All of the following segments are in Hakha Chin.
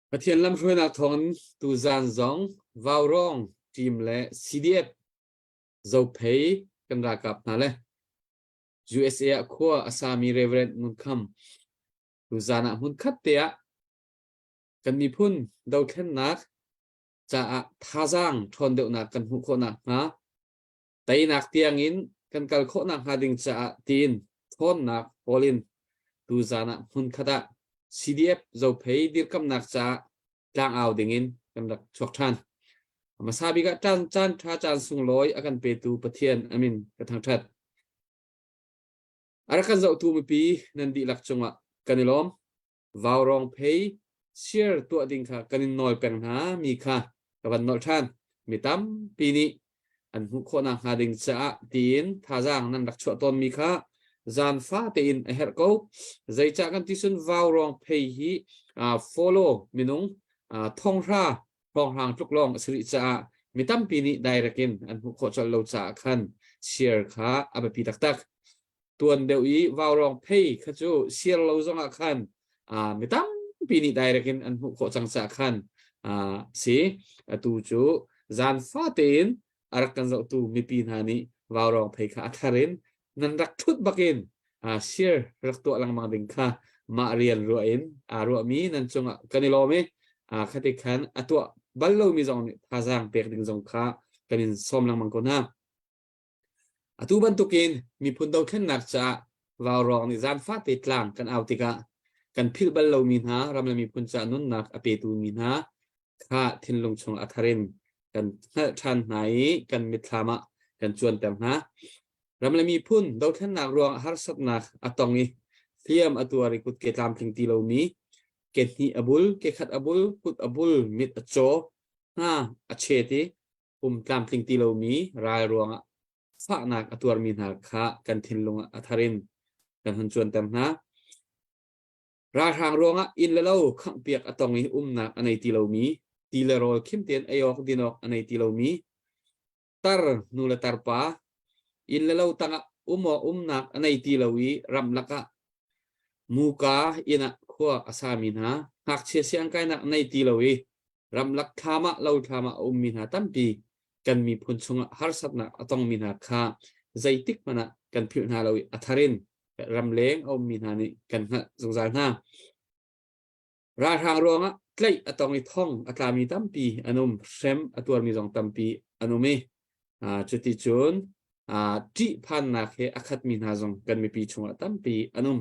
Pathian lamhruainak thawngin tuzaan zong Vaurawng team le CDF Zophei kan ralkap hna le USA ah khua a sami Reverend Ngun Kham tuzaan ah hmunkhat te ah kan miphun dothlennak caah thazaang ṭhawn deuhnak kan hmuh khawh nakhnga teinak tiangin kan kal khawh nakhnga ding caah tiin ṭhawnnak pawl in tuzaan ah hmunkhat ah CDF Zophei dirkamnak caah tlangau dingin kan rak chuak ṭhan. Hmasa bik ah caan caan ṭha caan sunglawi a kan petu Pathian amin ka thangṭhat. A rak kan zohtu mipi nan dihlak cungah kan i lawm. Vaurawng phei share tuah ding kha kan in nawl peng hna mi kha ka van nolh ṭhan. Mi tampi nih an hmuh khawh nakhnga ding caah tiin thazaang nan rak chuah tawnmi kha zaanfa tein a herh ko. Zeicah kan ti cun vaurawng phei hi follow minung thonghra hrawnghrang tluk lawng a si rih caah mi tampi nih direct in an hmuh khawh colh lo caah khan share kha a biapi taktak. Tuan deuh i vaurawng phei kha cu share lo zongah khan mi tampi nih direct in an hmuh khawh cang caah khan si. Atu cu zan fate in a rak kan zohtu mipi hna nih vaurawng phei kha a thar in nan rak ṭhut bakin share rak tuah lengmang ding kha mah rian ruah in aa ruahmi nan cungah kan i lawm i khati khan a tuah bal lomi zong nih thazaang pek ding zong kha kan in sawm lengmang ko hna. Atu bantukin miphun dothlennak caah vaurawng nih zaanfahte tlang kan au tikah kan philh bal lomi hna ram le miphun caah nunnak a petu mi hna kha thinlung chung a thar in kan hngalh ṭhan hna i kan mitthlam ah kan cuanter hna. Ram le miphun dothlennak ruang harsatnak a tong i hliam a tuar i kutke tlamtling ti lomi, ke hnih a bul, ke khat a bul, kut a bul, mit a caw, hna a chet i pum tlamtling ti lomi ral ruangah fahnak a tuarmi hna kha kan thinlung ah a thar in kan hun cuanter hna. Ralhrang ruangah inn le lo khanghpiak a tong i umnak a nei ti lomi, ti le rawl khim tein ei awk din awk a nei ti lomi, tar nu le tarpa, inn le lo tangah um awk umnak a nei ti lo i ramlak ah muka inn ah khua a sami hna, ngakchia siangkainak nei ti lo i ramlak thlam ah lo thlam ah a ummi hna tampi kan miphun chungah harsatnak a tongmi hna kha zeitik hmanh ah kan philh hna lo i a thar in ramleng a ummi hna nih kan hngalh zungzal hna. Ralhrang ruangah tlaih a tong i thong a tlami tampi an um, hrem a tuarmi zong tampi an um i cuti cun ṭihphannak he a khatmi hna zong kan mipi chungah tampi an um.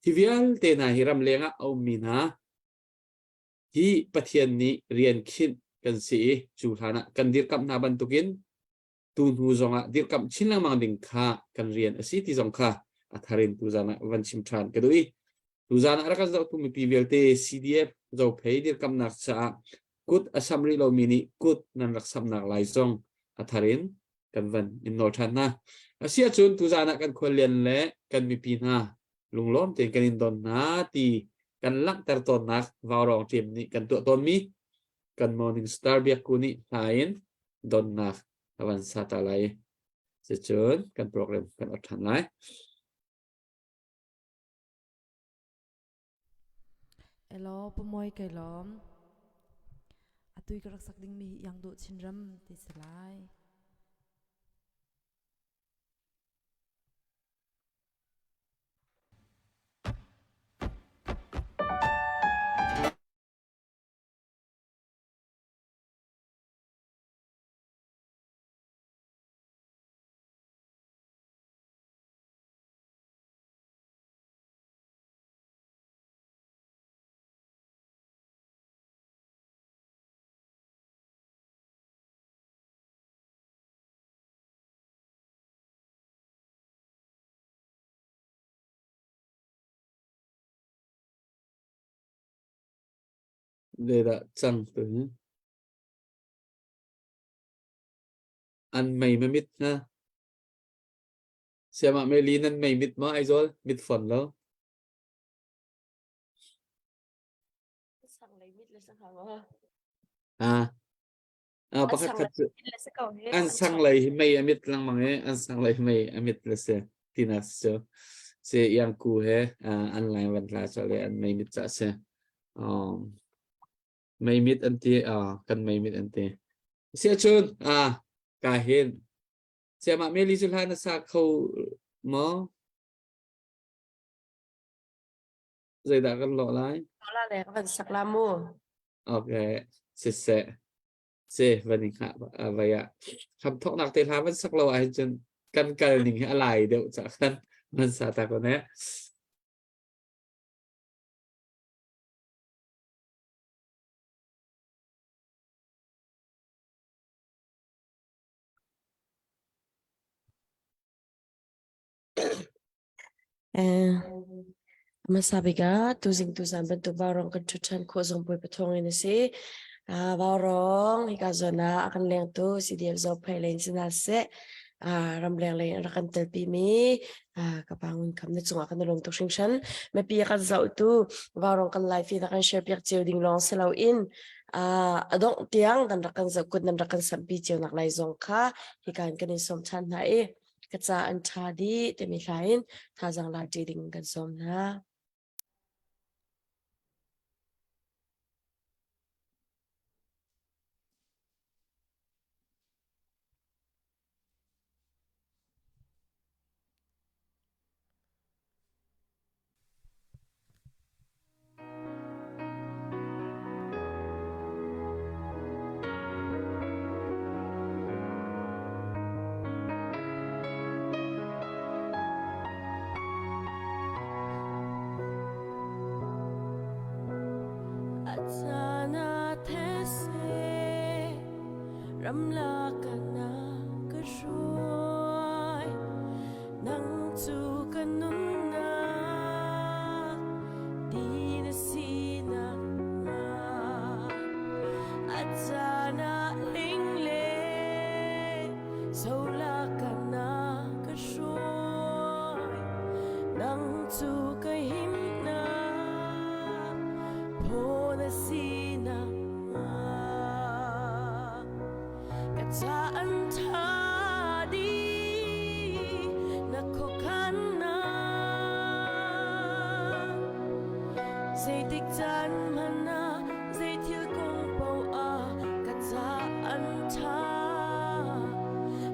Hi vialte hna hi ramleng ah a ummi hna hi Pathian nih rian khinh kan si i cu hlan ah kan dirkamh hna bantukin tu hnu zongah dirkamh chin lengmang ding kha kan rian a si ti zong kha a thar in tuzan ah van chim ṭhan ka duh i tuzan ah rak kan zohtu mipi vialte CDF Zophei dirkamnak caah kut a sam rih lomi nih kut nan rak samnak lai zong a thar in kan van in nawl ṭhan hna. Asiahcun tuzan ah kan khuallian le kan mipi hna lunglawm tein kan in don hna ti kan langhter tawnnak vaurawng team nih kan tuah tawnmi kan morning star biakku nih hla in donnak a van sa ta lai. Cucun kan program kan ot ṭhan lai. Elaw pamoy kai lawm. Atui ka rak sak dingmi hi iang dawh chinram ti si lai. Zeidah cang tu hi? An mei ma mit hna. Siamah meli nan mei mit ma Aizawl mit fon lo. Sang lei mit le sang hang Ah, ah pakhat khat cu an sang lei hi mei a mit lengmang i an sang lei hi mei a mit le si tinak si cu si iangku he an line van tla cu le an mei mit ca si. Um. Meimit an ti, kan meimit an ti. Siahcun, ka hin. Siamah Meli cu hla na sa kho maw? Zeidah kan lawh lai? La le ka van sak la mu. Okay, siseh. Si, van in hngah vai ah. Hram thawknak te hla van sak lo ahhin cun kan kal ning hi a lai deuh cah khan van sa ta ko ne. Hmasa bik ah tuzing tuzan bantuk vaurawng kan ṭhut ṭhan khawh zong Bawipa thawngin a si. Vaurawng hika zawn ah a kan lengtu CDF Zophei lei in si hna seh. Ramleng lei in rak kan telpi mi ka pa Ngun Kham na cungah kan i lawm tuk hringhran. Mipi a kan zohtu vaurawng kan live feed a kan share piak cio ding lawng si loin a dongh tiang nan rak kan zoh kut nan rak kan samhpi cio nak lai zong kha hika in kan in sawm ṭhan hna i ka ca an ṭha dih timi hla in thazaang la ṭi ding kan sawm hna. Ramlak na ka hruai Nang cu ka nunnak ti na sinak hnga a caan ah lingle solak na ka hruai nang cu ka himnak phaw na sinak hnga Ka ca an ṭha dih na khuakhannak zeitik caan hmanh ah zei thil kong paoh ah ka ca an ṭha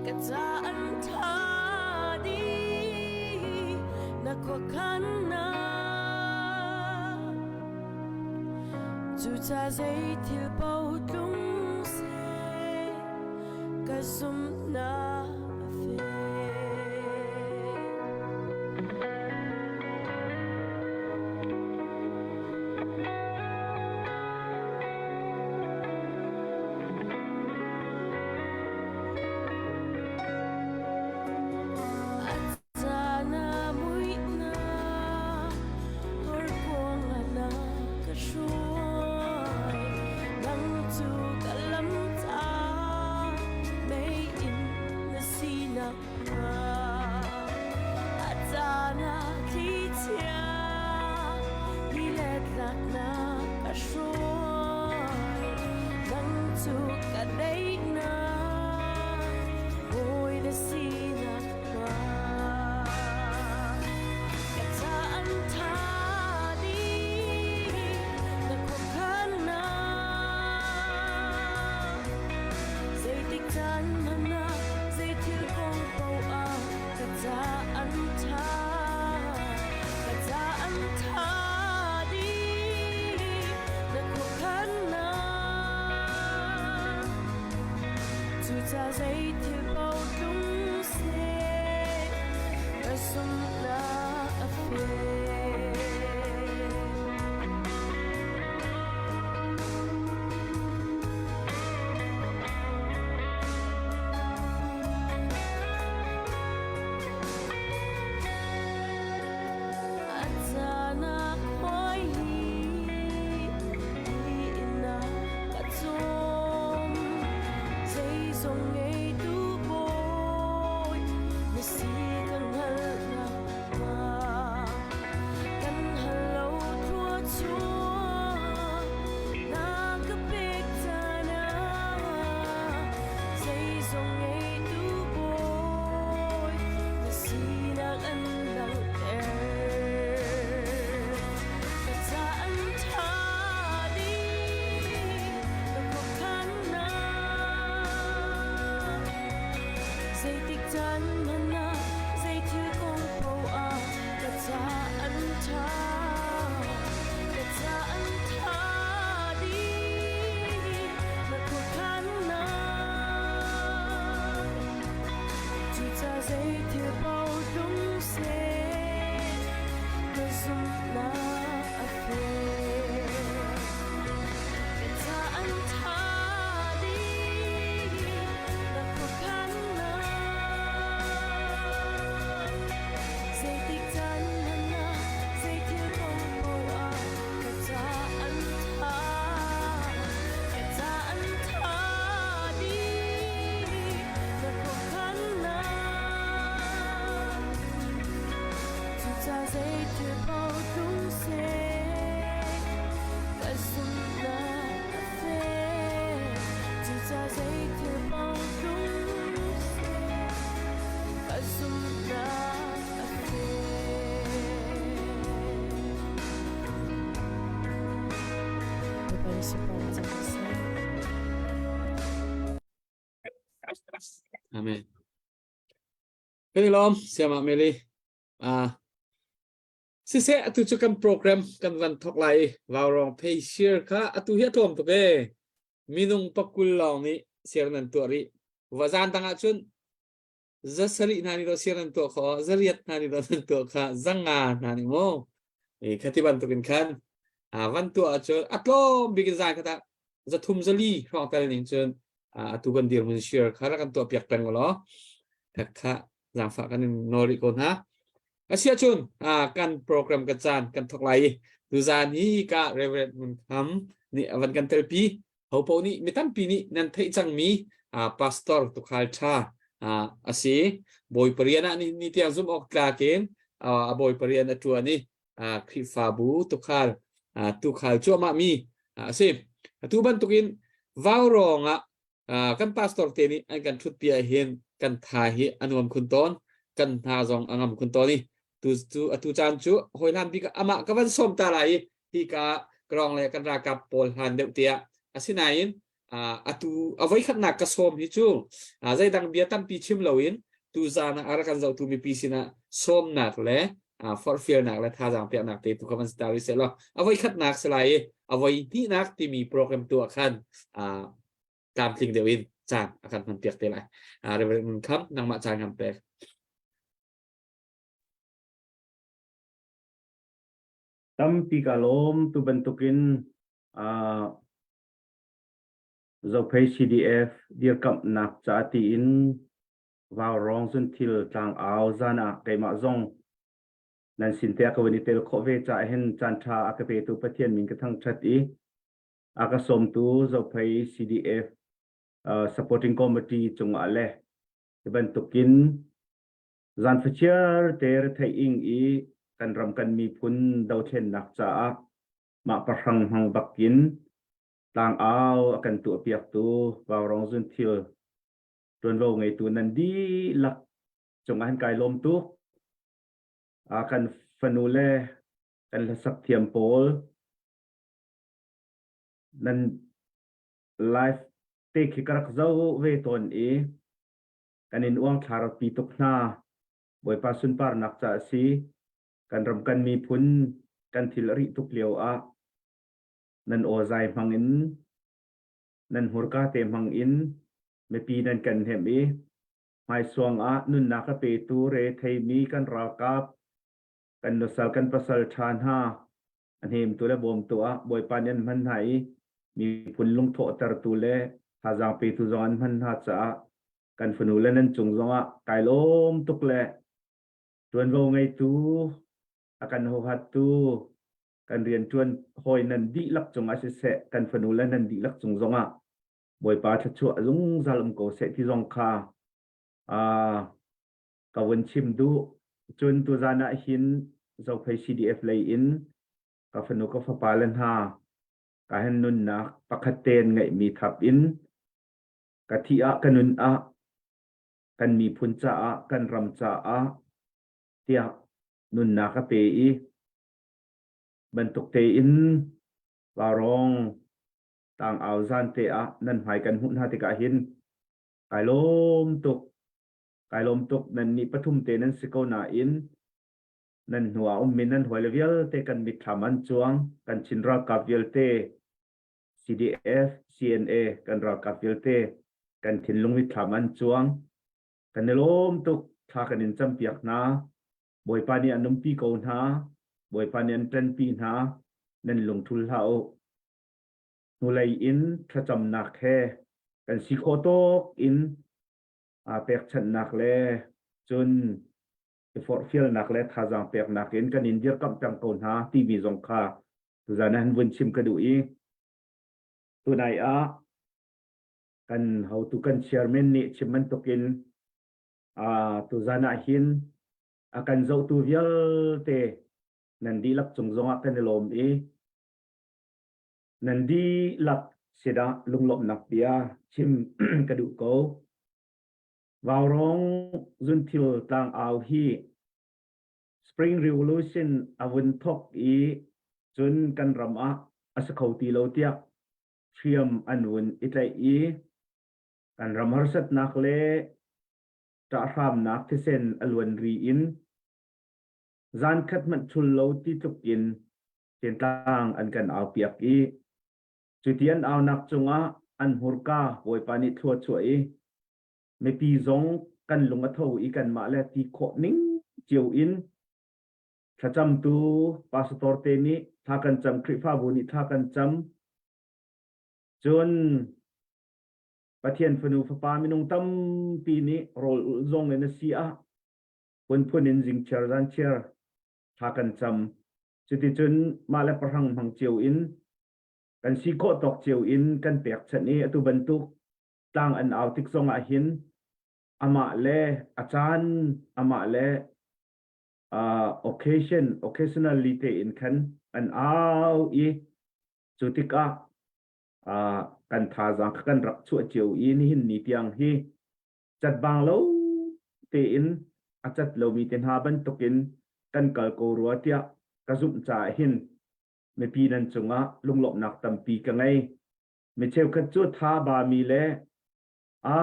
ka ca an ṭha dih na khuakhannak Cuca zei thil paoh tlung seh ka zumhnak a fek. Caan ah muihnak horkuang ah na ka hruai. Nang cu ka lam ca meiinn na sinak hnga. A caan ah thlichia tilet lak na ka hruai. Nang cu ka daihnak bawi na sinak Ka ca an ṭha dih na khuakhannak zeitik caan hmanh ah zei thil kong paoh ah ka ca an ṭha ka ca an ṭha dih na khuakhannak Cuca zei thil paoh tlung seh, ka zumhnak a fek. A caan ah hmai hi inn ah ka cawm. Zeizong ngeitu Bawi na si ka hngalh nakhnga. caan hmanh ah zei thil kong poah ah ka ca an ṭha. Ka ca an ṭha dih. Na khuakhannak cucaah zei thil paoh tlung seh ka zumhnak a fek. Ka ca an ṭha dih. Na khuakhannak zeitik caan hmanh ah zei thil kong poah ah ka ca an ṭha. Ka ca an ṭha dih. Na khuakhannak cucaah zei thil paoh tlung seh ka zumhnak a fek. Cucaah zei thil paoh tlung seh ka zumhnak a fek. Bawipa nih sunparnak cang ko seh. Amen. Kan i lawm siamah Meli. Ah siseh atu cu kan program kan van thok lai i Vaurong phei share kha atu hi a tlawm tuk e. Minung pakul lawng nih share nan tuah rih. Va zan dang ah cun za sarih hna nih do share nan tuah kho, za riat hna nih do nan tuah kha, za nga hna nih mu. E khati bantukin khan a van tuah ahcun a tlawm bik in zan khat ah za thum za li hrawng tel ning cun atu kan dirhmun share kha rak kan tuah piak peng law kha zaangfah kan in nawl rih ko hna. Asiahcun kan program kan caan kan thok lai i tuzaan hi ka Reverend Ngun Kham nih a van kan telpi. Hopo nih mi tampi nih nan theih cangmi pastor tukhal tha a si. Bawi parian ah ni, ni tiang zum awk tlak in a bawi parian a tuan i Khrihfabu tukhal tukhal cuahmah mi a si. Atu bantukin vaurawng ah kan pastor te nih an kan ṭhutpi ah hin kan tha hi a nuam khun tawn kan hna zong a ngam khun tawn i tu cu atu caan cu hawi hlan bik amah ka van sawm ta lai i hi ka krong le kan ralkap pawl hlan deuh tiah asinain atu a voikhatnak ka sawm hi cu zeidang bia tampi chim loin tu zan ah a rak kan zohtu mipi sinah sawmnak le forhfialnak le thazaang peknak te tu kha van si ta rih seh law a voikhatnak si lai i a voi hnihnak timi program tu ah khan tlamtling deuh in caan a kan hman piak te lai. Reverend Ngun Kham, nangmah caan kan pek. Tampi ka lawm tu bantukin Zophei CDF dirkamhnak ca tiin Vaurawng zunthil tlangau zan ah keimah zong nan sin te a ka van i tel khawh ve caah hin caan ṭha a ka petu Pathian min ka thangṭhat i a ka sawmtu Zophei CDF supporting committee cungah le hi bantukin zan fachiar te retheih ing i kan ram kan miphun dothlennak caah mah pahrang hmang bakin tlangau a kan tuahpiaktu Vaurawng Zunthil ṭuanvo ngeitu nan dihlak cungah hin kai lawm tuk. Kan fanu le kan hlasak thiam pawl nan live te khi ka rak zoh ve tawn i kan in uangthlar pi tuk hna. Bawipa sunparnak ca a si. Kan ram kan miphun kan thil a rih tuk lio ah nan aw zai hmang in nan hmurka te hmang in mipi nan kan hnemh i hmaisuang ah nunnak a petu re theimi kan ralkap kan nusal kan pasal ṭha hna a hnemtu le bawmtu ah Bawipa nih an hman hna i miphun lungthawhtertu le thazaang petu zong an hman hna caah kan fanu le nan cung zongah kai lawm tuk le ṭuanvo ngeitu a kan hohattu kan rianṭuan hawi nan dihlak cungah siseh kan fanu le nan dihlak cung zongah Bawipa thluachuah zungzal um ko seh ti zong kha ka vun chim duh. Cun tuzan ah hin Zophei CDF lei in ka fanu ka fapa le hna ka hen nunnak pakhat te an ngeihmi thap in ka thih ah ka nun ah kan miphun caah kan ram caah tiah nunnak a pe i bantuk tein Vaurawng tangau zan te ah nan hmai kan hmuh hna tikah hin kai lawm tuk. Kai lawm tuk nan nih pathum te nan si ko nain nan hnu ah ummi nan hawile vialte kan mitthlam an cuang. Kan Chin ralkap vialte CDF, CNA kan ralkap vialte kan thinlung mitthlam an cuang. Kan i lawm tuk thla kan in campiak hna. Bawipa nih an umpi ko hna. Bawipa nih an ṭanpi hna. Nan lungthul hlah u. Hnulei in thlacamnak he kan si khawh tawk in aa pekchanhnak le cun i forhfialnak le thazaang peknak in kan in dirkamh peng ko hna timi zong kha tuzan ah vun chim ka duh i tunai ah kan hotu kan chairman nih chim bantukin tuzan ah hin a kan zohtu vialte nan dihlak cung zongah kan i lawm i nan dihlak sinah lunglawmhnak bia chim ka duh ko. Vaurawng zunthil tlangau hi Spring Revolution a vun thok i cun kan ram ah a si kho ti lo tiah hriam an vun i tlaih i kan ram harsatnak le ṭahhramnak thisen a luan ri in zankhat hmanh ṭhul lo ti tluk in tlang an kan aupiak i cuti an aunak cungah an hmurka Bawipa nih thlua chuah i mipi zong kan lung a tho i kanmah le ti khawh ning cio in thlacamtu pastor te nih thla kan cam Khrihfabu nih thla kan cam cun Pathian fanu fapa minung tampi nih rawl ulh zong in a si ah phunphun in zingchiar zanchiar thla kan cam. Cuticun mah le pahrang hmang cio in kan si khawh tawk cio in kan pekchanh i atu bantuk tlang an au tik zong ah hin amah le a caan amah le uh, occasion occasionally te in khan an au i cu tikah uh, kan thazaang kha kan rak chuah cio i nihin ni tiang hi catbang lo tein a cat lomi te hna bantukin kan kal ko rua tiah ka zumh caah hin mipi nan cungah lunglawmhnak tampi ka ngei. Mi cheukhat cu tha bami le a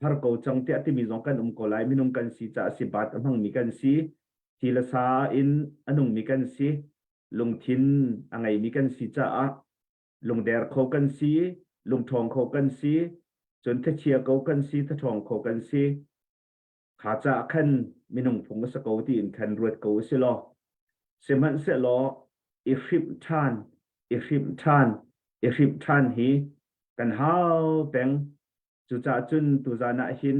har ko cang tiah timi zong kan um ko lai. Minung kan si caah si bat a hmangmi kan si. Thi le sa in a nungmi kan si. Lungthin a ngeimi kan si caah lungder kho kan si, lungṭhawng kho kan si, cun thachia ko kan si, thathawng kho kan si. Kha caah khan minung phung a si ko tiin khan ruat ko u si law, sihmanhsehlaw i hrimh ṭhan, i hrimh ṭhan, i hrimh ṭhan hi kan hau peng. Cucaah cun tuzan ah hin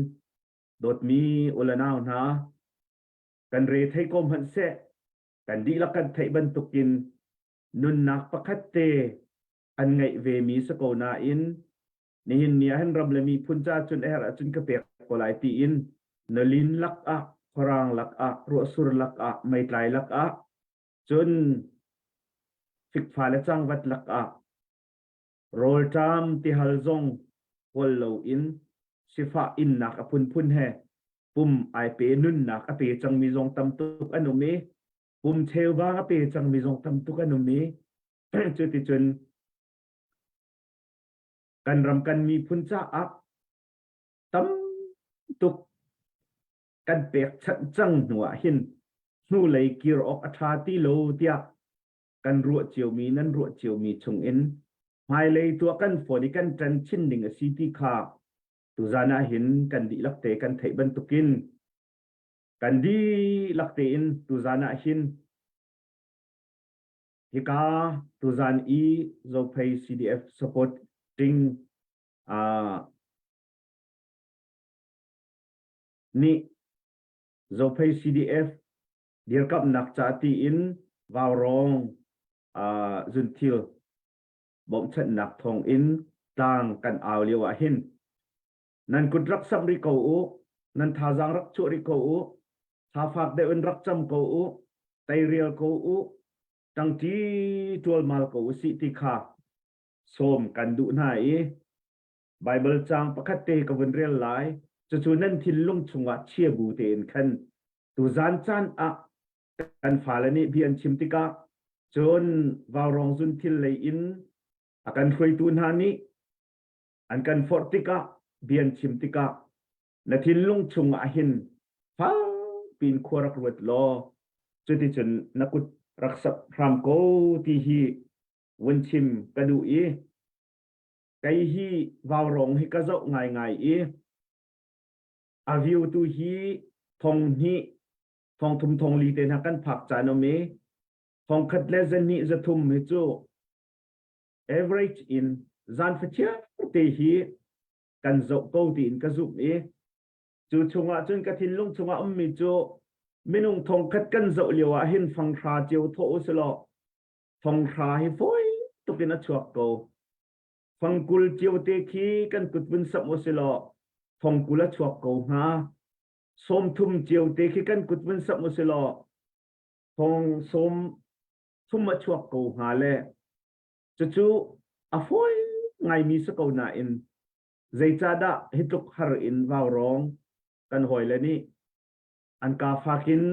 dawtmi u le nau hna, kan re thei ko hmanh seh, kan dihlak kan theih bantukin nunnak pakhat te an ngeih vemi si ko nain nihin ni ah hin ram le miphun ca cun a herh ahcun ka pek ko lai tiin nalin lakah khuarang lakah ruahsur lakah meitlai lakah cun fikfa le cangvat lakah rawlṭam tihal zong hual loin sifah innak a phunphun he pum ai pe nunnak a pe cangmi zong tam tuk an um i pum cheubang a pe cangmi zong tam tuk an um i cuticun kan ram kan miphun caah tam tuk kan pekchanh cang hnu ah hin hnulei kir awk a ṭha ti lo tiah kan ruah ciomi nan ruah ciomi chungin hmailei tuah kan fawn i kan ṭan chin ding a si ti kha tuzan ah hin kan dihlak te kan theih bantukin kan dihlak tein tuzan ah hin hika tuzan i Zophei CDF supporting uh, nih Zophei CDF dirkamhnak ca tiin Vaurawng uh, zunthil bawmhchanhnak thawng in tlang kan au lio ah hin nan kut rak samh rih ko u nan thazaang rak chuah rih ko u thafak deuh in rak cam ko u teirial ko u ṭangṭi ṭualmal ko u sih ti kha sawm kan duh hna i Baibal caang pakhat te ka vun rel lai cucu nan thinlung chungah chia bu tein khan tuzan caan ah kan fale nih bia an chim tikah cun vaurawng zun thil lei in a kan hruaitu hna nih an kan forh tikah bia an chim tikah. Na thinlung chungah hin fakpiin khua rak ruat law cuticun na kut rak sap hram ko ti hi vun chim ka duh i kei hi vaurawng hi ka zoh ngaingai i a view tu hi thong hnih thong thum thong li te hna kan phak caan um i thong khat le zahnih zathum hi cu average in zan fachiar te hi kan zoh ko tiin ka zumh i cu chungah cun ka thinlung chungah ummi cu minung thongkhat kan zoh lio ah hin fanghra cio thawh u silaw fanghra hi fawi tukin a chuak ko fangkul cio te khi kan kut vun samh u silaw fangkul a chuak ko hnga sawmthum cio te khi kan kut vun samh u silaw thong sawm thum a chuak ko hnga le Cucu a fawi ngaimi si ko nain zeicahdah hi tluk har in vaurawng kan hawile nih an kaa fak in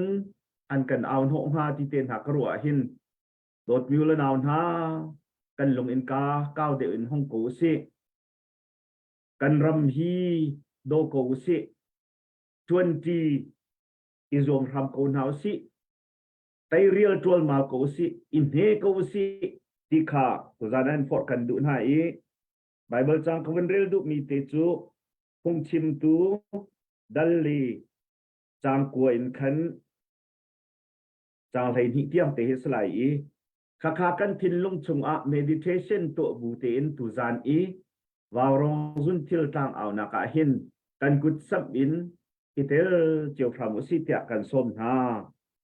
an kan au hnawh hnga ti te hna ka ruah ahhin dawtmi u le nau hna kan lung in ka kau deuh in hong ko usih. Kan ram hi daw ko usih. Ṭuanṭi i zuam hram ko hna usih. Teirial ṭualmal ko usih, i hne ko usih ti kha tuzan ah in forh kan duh hna i Baibal cang ka vun rel duhmi te cu phungchimtu dal li cang kua in khan cang 12 tiang te hi si lai i khakha kan thinlung chungah meditation tuah bu tein tuzan i vaurawng zun thil tlang aunak ah hin kan kut samh in i tel cio hram usih tiah kan sawm hna.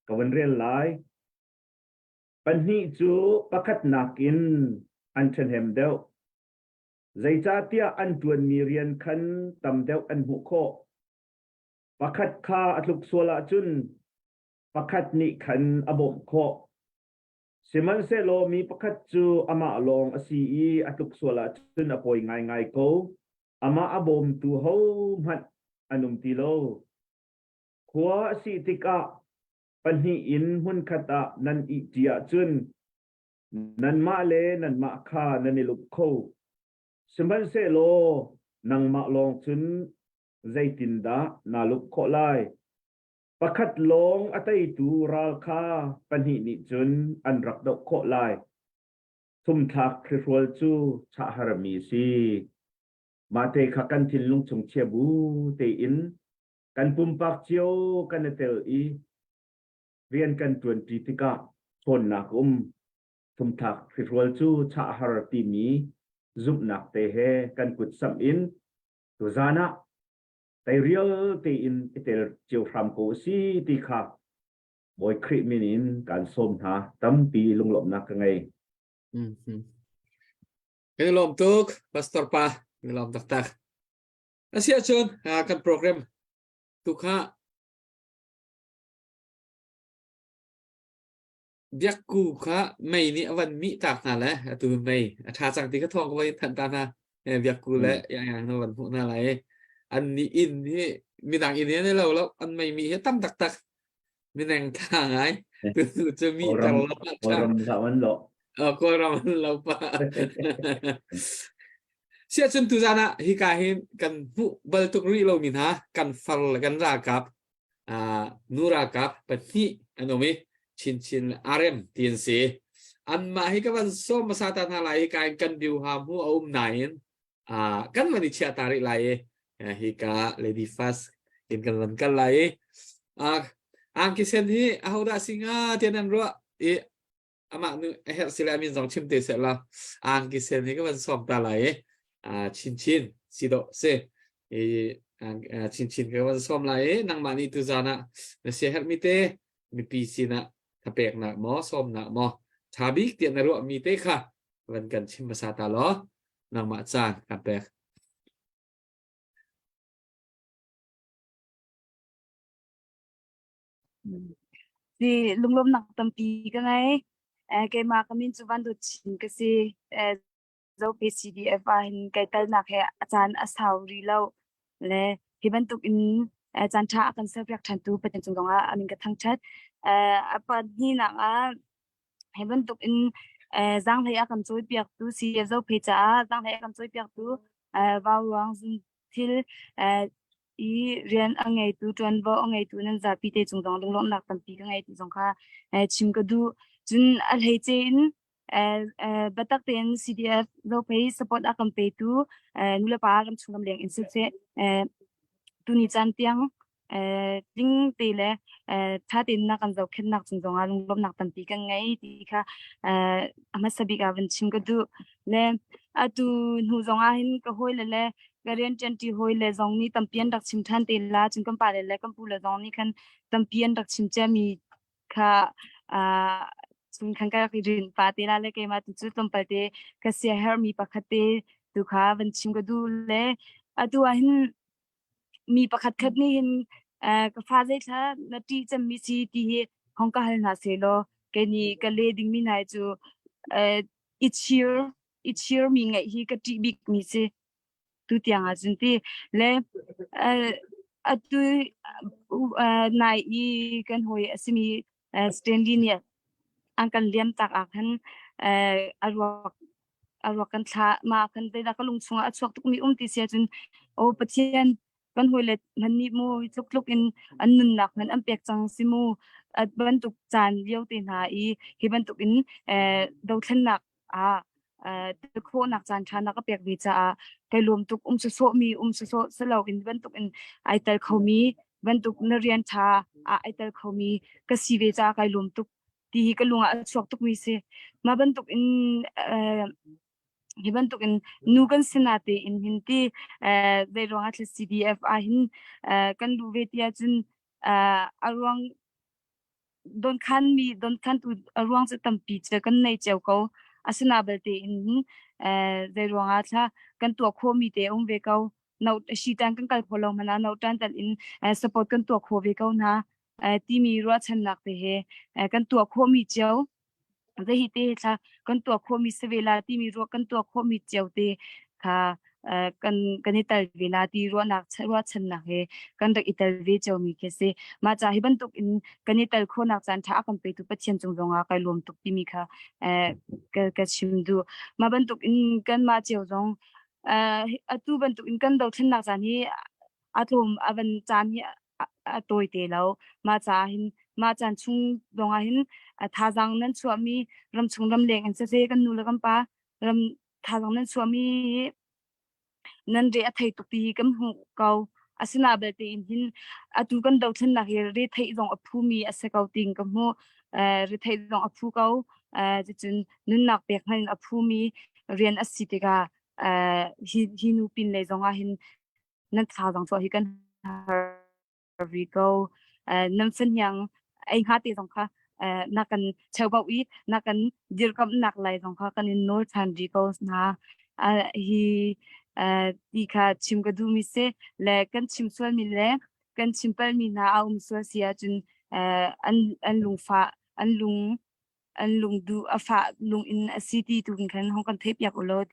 Ka vun rel lai. Pahnih cu pakhat nakin an ṭhahnem deuh. Zeicahtiah an ṭuanmi rian khan tam deuh an hmuh khawh. Pakhat kha a tluk sual ahcun pakhat nih khan a bawmh khawh. Sihmanhsehlaw mi pakhat cu amah lawng a si i a tluk sual ahcun a pawi ngaingai ko. Amah a bawmtu hohmanh an um ti lo. Khua a sih tikah pahnih in hmunkhat ah nan ihṭi ahcun nanmah le nanmah kha nan i lup kho. Sihmanhsehlaw nangmah lawng cun zeitindah naa lup khawh lai? Pakhat lawng a teitu ral kha pahnih nih cun an rak doh khawh lai. Thumthlak hrihrual cu chah harmi a si. Mahte kha kan thinlung chung chia bu tein kan pumpak cio kan i tel i rian kan ṭuanṭi tikah ṭhawnnak um thumthlak hrihrual cu chah har timi zumhnak te he kan kut samh in tuzan ah teirial tein i tel cio hram ko si ti kha Bawi Khrih min in kaan sawm hna tampi lunglawmhnak ka ngei. Mm-hmm. Kan i lawm tuk, Pastor pa, kan i lawm taktak. Asi ahcun kan program tu kha biakku kha mei nih a van mih tak hna le atu mei a ṭha cang ti kha thawng ka van thanh ta hna biakku le yang yang na van hmuh hna lai an nih inn hi midang inn hi an lo lo an mei mi hi tam taktak mineng tha ngai tu cu mi tar lo Kawlram za an lo Kawlram an lo pa Sia cun tuzan ah hika hin kan hmuh bal tuk rih lomi hna kan far le kan ralkap nu ralkap pahnih an um i chinchin le arem ti an si. Anmah hi ka van sawm hmasa ta hna lai hika in kan biu ha hmu a um nain kan van i chiah ta rih lai i hika lady first in kan van kal lai i angki sen hi ahodah si hnga tiah nan ruah i amah nu a herh sile amin zong chim te seh la angki sen hi ka van sawm ta lai i chin chin si dawh si i chin chin ka van sawm lai i nangmah nih tuzan ah na sia herhmi te mipi sinah thapeknak maw sawmnak maw tha bik tiah na ruahmi te kha van kan chim hmasa ta law nangmah caan kan pek. Si lunglawmnak tampi ka ngei. Eh, keimah ka min cu Van Dawt Chin ka si. Eh, Zope CDF ah hin kai telnak he a caan a sau rih lo. Le hi bantuk in eh, caan ṭha a kan serpiak ṭhantu Pathian cung zongah a min ka thangṭhat. Eh, a pahnihnak ah hi bantuk in eh, zaanghlei a kan cawipiaktu CDF Zope caah zaanghlei a kan cawipiaktu eh, Vauruang Zung Thil eh, i rian a ngeitu ṭuanvo a ngeitu nan zapi te cung zong lunglawmhnak tampi ka ngei ti zong kha chim ka duh. Cun a hleice in biatak tein CDF Zophei support a kan petu nulepa ramchung ramleng in siseh tuni caan tiang tling te le ṭha tein na kan zohkhenhnak cung zongah lunglawmhnak tampi kan ngei ti kha a hmasa bik ah van chim ka duh. Le atu hnu zongah hin ka hawile le ka rianṭuanṭi hawile zong nih tampi an rak chim ṭhan te la. Cun kan pale le kan pule zong nih khan tampi an rak chim ciami kha cun khan ka rak i rinh pa te la le keimah tu cu tlawmpal te ka siaherhmi pakhat te tu kha van chim ka duh le atu ah hin mi pakhat khat nih hin ka fa zeithla na ṭih cemmi si ti hi hong ka hal hna sehlaw kei nih ka le dingmi hna cu i chir i chirmi ngeih hi ka ṭih bikmi si tu tiang ah cun ti le atu nai i kan hawi a simi Stanley nih an kan liam tak ah khan a ruak a ruak kan thlah mah khan zeidah ka lung chungah a chuak tukmi um ti si ahcun aw Pathian kan hawile hmanh nih mu tluk tluk in an nunnak hmanh an pek cang si mu at bantuk caan lio te hna i hi bantuk in dothlennak ah tel khawhnak caan ṭha na ka pek ve caah kai lawm tuk um sawsawh mi um sawsawh silo in bantuk in ai tel khomi bantuk na rian ṭha ah ai tel khomi ka si ve caah kai lawm tuk ti hi ka lung ah a chuak tukmi si. Mah bantuk in hi bantuk in nu kan si na tein hin ti zei ruangah thil CDF ah hin kan luh ve ti ahcun a ruang donkhan mi donkhantu a ruang cu tampi cu kan nei cio ko. Asina belte in zei ruangah thla kan tuah khawhmi te a um ve ko. No shi tan kan kal kho lo hmanh ah no tan tal in support kan tuah khawh ve ko hna. Timi ruahchannak te he kan tuah khawhmi cio hi te thla kan tuah khawhmi si ve la timi ruah kan tuah khawhmi cio te kha kan kan i tel ve la ti ruahnak ruahchannak he kan rak i tel ve cio mi khi si mah ca hi bantuk in kan i tel khawhnak caan ṭha a kan petu Pathian cung zongah kai lawm tuk timi kha ka ka chim duh mah bantuk in kan mah cio zong atu bantuk in kan dothlennak caan hi a tlawm a van caan hi a tawi te lo. Mah caah hin mah caan chung zongah hin thazaang nan chuahmi ramchung ramleng in siseh kan nu le kan pa ram thazaang nan chuahmi hi nan re a thei tuk ti hi kan hmuh ko. Asina belte in hin atu kan dothlennak hi re theih zong a phumi a si ko ting ka hmuh. Re theih zong a phu ko. Cucun nunnak pek hmanh in a phumi rian a si tikah hi hi nu pin lei zongah hin nan thazaang chuah hi kan har rih ko. Nan fahniang ei hnga te zong kha na kan cheubauh i na kan dirkamhnak lai zong kha kan in nawl ṭhan rih ko hna. Hi ti kha chim ka duhmi si le kan chim sualmi le kan chim palmi hna a um sual si ahcun an an lungfah an lung an lungduh a fah lung in a si ti tu khan hong kan theihpiak u law.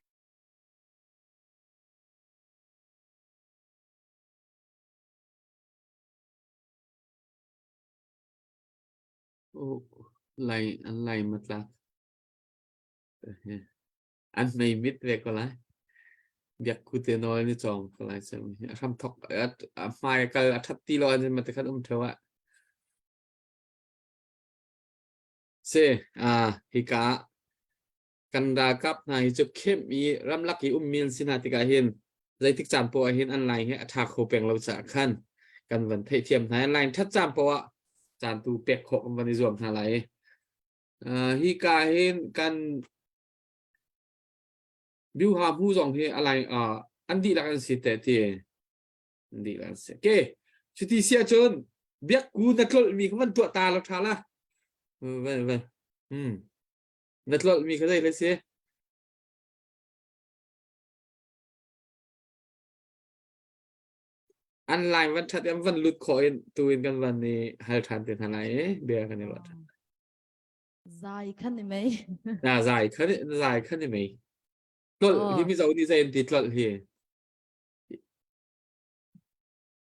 Lai an lai matlak an mei mit ve ko lai. Biak ku te nawl ni cawng ko lai cem. A hram thok a hmai a kal a that ti lo an ma te khan um theo ah. Se a hika Kan ralkap hna hi cu kemh i ramlak i ummi an si hna tikah hin zeitik caan poah ah hin an line hi a ṭha kho peng lo caah khan kan van theihthiam hna. An line ṭhat caan poah ah caan tu pek khawh kan van i zuam hna lai. Uh, hi ka hin kan Biuha hmu zong hi a line uh, an dihlak an si te ti an dihlak an si. Okay. Cuti si ahcun biakku na tlolhmi kha van tuah ta lo ṭha la. Van van. Hmm. Na tlolhmi kha zei le si? An line van ṭhat i an van lut khawh in tu in kan van i hal ṭhan te hna lai i bia kan i ruah ṭhan. Zai khan ni mei. Na zai khan zai khan ni mei. Tlolh hi Oh. Mizo nih zei an ti tlolh hi?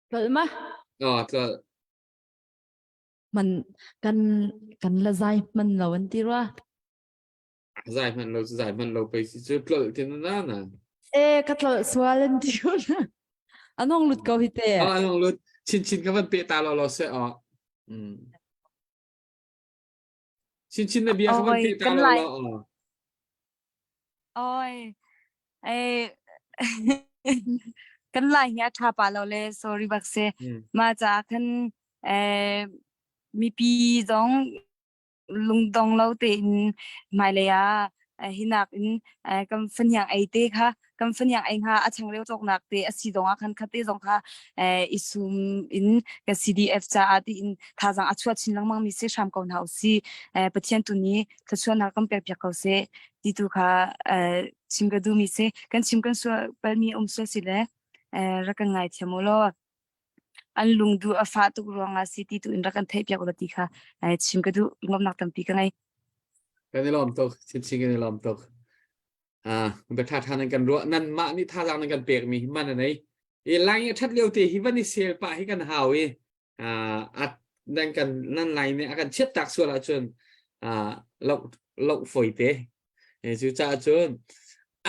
Tlolh ma? Oh, tlolh. Man kan kan la zai hman lo an ti rua. Zai hman lo zai hman lo pei si cu tlolh tin na na. E ka tlolh sual an ti. An hong lut ko hi te. Ah, an hong lut. Chin chin ka van pe ta lo lo se ah. Mm. Chin chin na bia ka van Oi, pe ta kan lo lai. lo ah. Oi, eh, kan lai hi a ṭha pa lo le sorry bak se. Mm. Ma ca khan eh mipi zong lungdong lo tein hmailei ah hinak in kan fahniang ei te kha kan fahniang ei hnga a changreu cawknak te a si zong ah khan khate zong kha i sum in kan CDF caah tiin thazaang a chuah chin lengmang mi si hram ko hna usih. Pathian tu nih thluachuahnak kan pek piak ko seh ti tu kha chim ka duh mi si. Kan chim kan sual palmi um sual si le rak kan ngaithiam u law. An lungduh a fah tuk ruangah si ti tu in rak kan theih piak ulaw ti kha chim ka duh. Lawmnak tampi ka ngei. Kan i lawm tuk. Chinchin kan i lawm tuk. Ah, bia ṭha ṭha nan kan ruah. Nan mah nih thazaang nan kan pekmi hi man a nei. I lai a ṭhat lio te hi van i sel pah hi kan hau i ah at nan kan nan lai nih a kan chiat tak sual ahcun ah loh loh foi te. E cu caah cun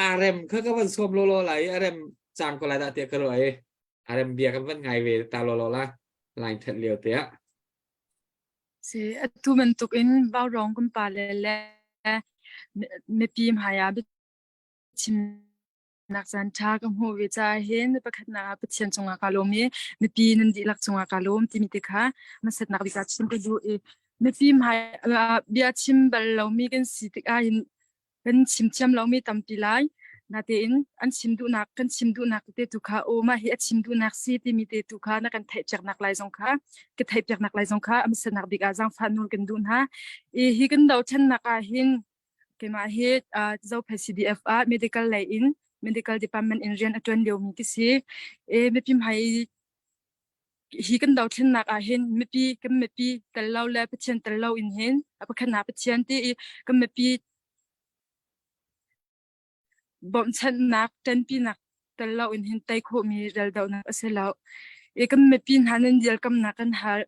arem kha ka van sawm lawlaw lai i arem cang ko lai dah tiah ka ruah i arem bia kan van ngai ve ta lawlaw la line that lio te ah Si atu bantuk in vaurawng kan pa le le mipi hmai ah biachimnak caan ṭha ka hmuh ve caah hin pakhatnak ah Pathian cungah kaa lawm i mipi nan dihlak cungah kaa lawm timi te kha hmasatnak bik ah chim ka duh i mipi hmai ah bia chim bal lomi kan si tikah hin kan chim thiam lomi tampi lai. Natein an chim duhnak kan chim duhnak te tu kha aw mah hi a chim duhnak si timi te tu kha na kan theih piaknak lai zong kha ka theih piaknak lai zong kha a hmasanak bik ah zaangfah nawl kan duh hna. I hi kan dothlennak ah hin keimah hi Zophei CDF ah medical lei in medical department in rian a ṭuan liomi ka si. E mipi hmai hi kan dothlennak ah hin mipi kan mipi tel lo le Pathian tel lo in hin a pakhatnak Pathian ti i kan mipi bawmhchanhnak ṭanpinak tel lo in hin tei khawhmi raldohnak a si lo. I kan mipi hna nan dirkamnak kan hal.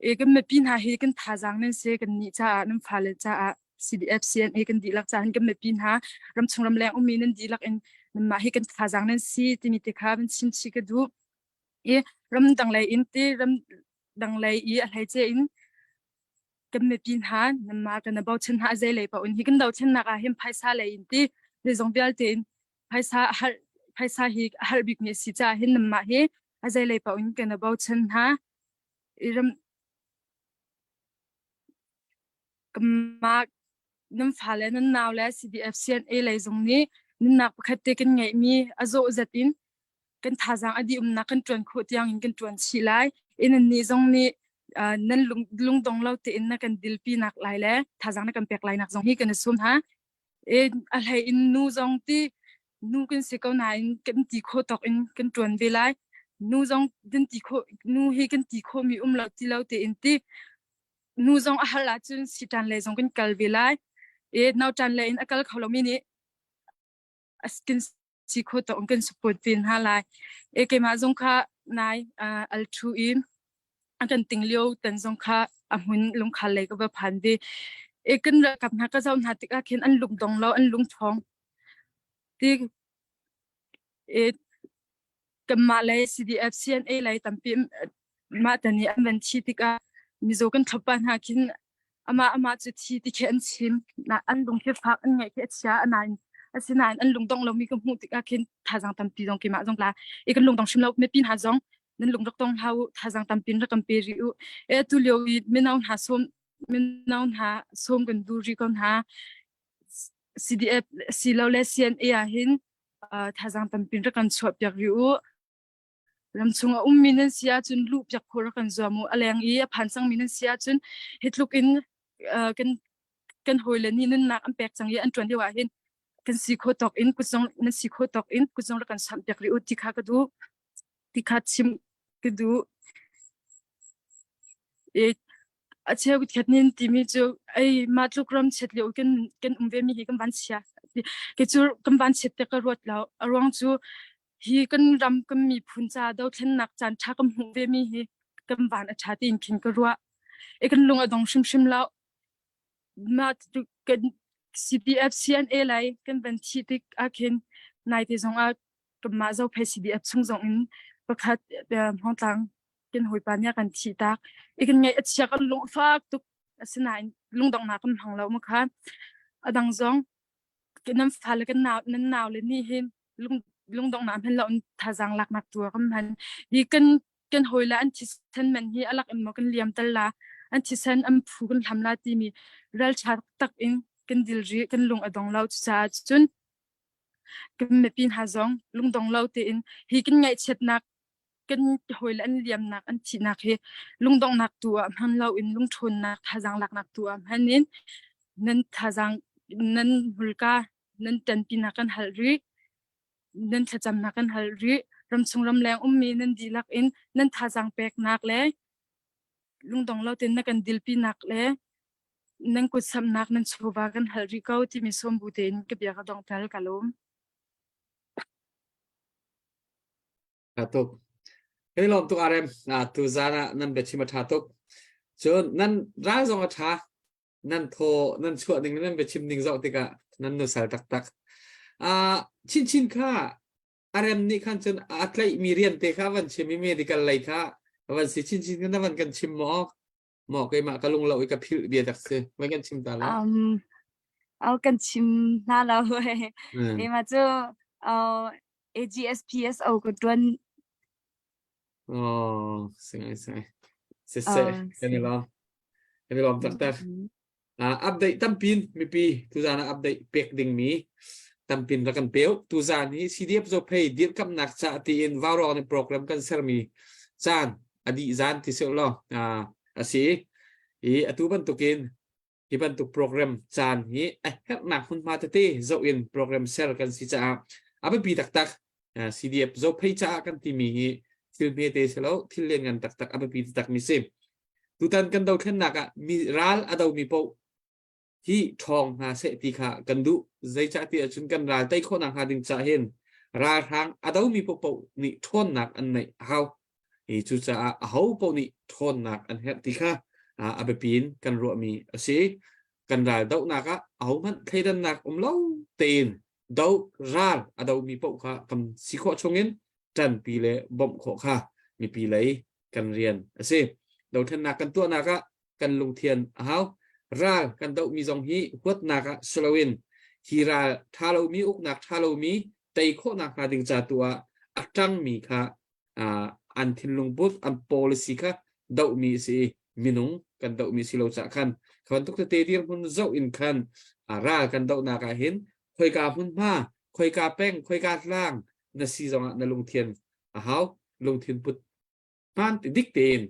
I kan mipi hna hi kan thazaang nan si kan nih caah nan fale caah CDF CNA kan dihlak caah hin kan mipi hna ramchung ramleng ummi nan dihlak in nanmah hi kan thazaang nan si timi te kha van chim chih ka duh. I ramdang lei in ti ramdang lei i a hleice in kan mipi hna nanmah kan bochan hna zei lei paoh in hi kan dothlennak ah hin phaisa lei in ti zeizong vialte in phaisa har phaisa hi a har bik mi a si caah hin nanmah hi a zei lei paoh in kan bochan hna i ram kanmah nan fale nan nau le CDF CNA lei zong nih nunnak pakhat te kan ngeihmi a zawh zat in kan thazaang a dih umnak kan ṭuan khawh tiang in kan ṭuan chih lai. I nannih zong nih nan lung lungdong lo tein na kan dilpi nak lai le thazaang na kan pek lai nak zong hi kan i sum ha. E a hlei in nu zong ti nu kan si ko nain kan ti khawh tawk in kan ṭuan ve lai. Nu zong kan ti khawh nu hi kan ti khawh mi um lo ti lo tein ti nu zong a hal ahcun si ṭan lei zong kan kal ve lai. E nau ṭan lei in a kal kho lomi nih kan si kho tawk in kan support ve hna lai. E keimah zong kha nai al thu i a kan ting lio tan zong kha a hmun lungkhal lei ka va phan ve. E kan ralkap hna ka zoh hna tikah khin an lung dong lo an lung ṭhawng. Ti e kanmah lei CDF CNA lei tampi mah tan i an van thi tikah mizaw kan thlop pa hna khin amah amah cu thi ti khi an chim na an lung khi fak an ngaih khi a chia anain asinain an lungdong lomi ka hmuh tikah khin thazaang tampi zong keimah zong la i kan lungdong hrim lo mipi hna zong nan lung rak dong hlah u thazaang tampi rak kan pe rih u e tu lio i mino hna sawm mino hna sawm kan du ri ko hna CDF silo le CNA ah hin thazaang tampi rak kan chuah piak rih u ramchung a ummi nan si ahcun luh piak khawh rak kan zuam u a leng i a phan cangmi nan si ahcun hi tluk in kan kan hawile nih nunnak an pek cang i an ṭuan lio ah hin kan si kho tawk in kutzung nan si kho tawk in kutzung rak kan samh piak rih u ti kha ka duh ti kha chim ka duh e a cheu khat nin timi cu ei mah tluk ram chiat lio kan kan um ve mi hi kan van chia ke cu kan van chiat te ka ruat lo a ruang cu hi kan ram kan miphun ca dothlennak caan ṭha kan hmuh ve mi hi kan van a ṭha tiin khin ka ruah e kan lung a dong hrimhrim lo mah kan CDF CNA lai kan van thi tik ah khin nai te zong ah kanmah Zophei CDF chung zong in Pakhat Hmawngtlang kan hawipa nih a kan thih tak. I kan ngaih a chia kan lung a fak tuk. Asinain lungdonghnak kan hmang lo ma kha. A dang zong nan fale kan nau nan nau le nih hin lung lungdonghnak hman lo in thazaang laknak tu ah kan hman. Hi kan kan hawile an thisen man hi a lak in maw kan liam tal la an thisen an phu kan hlam la timi ralṭha tak in kan dil rih kan lung a dong lo cucaah cun kan mipi hna zong lungdong lo tein hi kan ngaihchiatnak kan hawile an liamnak an thihnak hi lungdonghnak tu ah hman lo in lungṭhawnnak thazaang laknak tu ah hman in nan thazaang nan hmurka nan ṭanpinak kan hal rih nan thlacamnak kan hal rih ramchung ramleng ummi nan dihlak in nan thazaang peknak le lungdong lo tein na kan dilpinak le nan kut samnak nan chawva kan hal rih ko timi sawm bu tein ka bia ka dongter ka lawm. Tha tuk. Kan i lawm tuk Arem. Ah, tu zan ah nan biachim a tha tuk. Cun nan ral zong a tha. Nan thaw nan chuah ning nan biachim ning zoh tikah nan nusal taktak. Ah, chinchin kha Arem nih khan cun a tlaihmi rian te kha van chim i medical lei kha van si chinchin kha na van kan chim maw? Maw keimah ka lung lo i ka philh bia dak si. Van kan chim ta lo. Um, au kan chim hna lo. Keimah cu uh, AGSPSO ka ṭuan. Oh, singai singai. Siseh, kan i lawm. Kan i lawm taktak. Uh, update tampin mipi tuzan ah update pek dingmi tampin rak kan peu. Tuzan hi CDF Zophei dirkamnak ca tiin Vaurawng nih program kan sermi caan a dih zan ti seh law uh, a si. I atu bantukin hi bantuk program caan hi a herhnak hmunhma tete zoh in program ser kan si caah a biapi taktak CDF zophei caah kan timi hi thil hmete si lo thil lianngan taktak a biapi taktak mi si tutan kan dothlennak ah mi ral a domi paoh hi ṭhawng hna seh ti kha kan duh zeicah ti ahcun kan ral tei khawhnak hnga ding cah hin ralhrang a domi paohpaoh nih ṭhawnnak an neih a hau I cucaah aho paoh nih ṭhawnnak an herh ti kha a biapi in kan ruahmi a si. Kan ral dohnak ah ahohmanh thleidannak um lo tein do ral a domi paoh kha kan si khawh chungin ṭanpi le bawmh khawh kha mipi lei kan rian a si. Dothlennak kan tuahnak ah kan lungthian a hau. Ral kan dohmi zong hi huatnak ah si loin hi ral ṭha lomi uknak ṭha lomi tei khawhnak hnga ding ca tu ah a ṭangmi kha an thinlung put an policy kha dohmi a si i minung kan dohmi si lo cah khan kha bantuk tete dirhmun zoh in khan ral kan dohnak ah hin khoika hmunhma khoika peng khoika tlang na si zongah na lungthian a hau lungthin put hmaan dik tein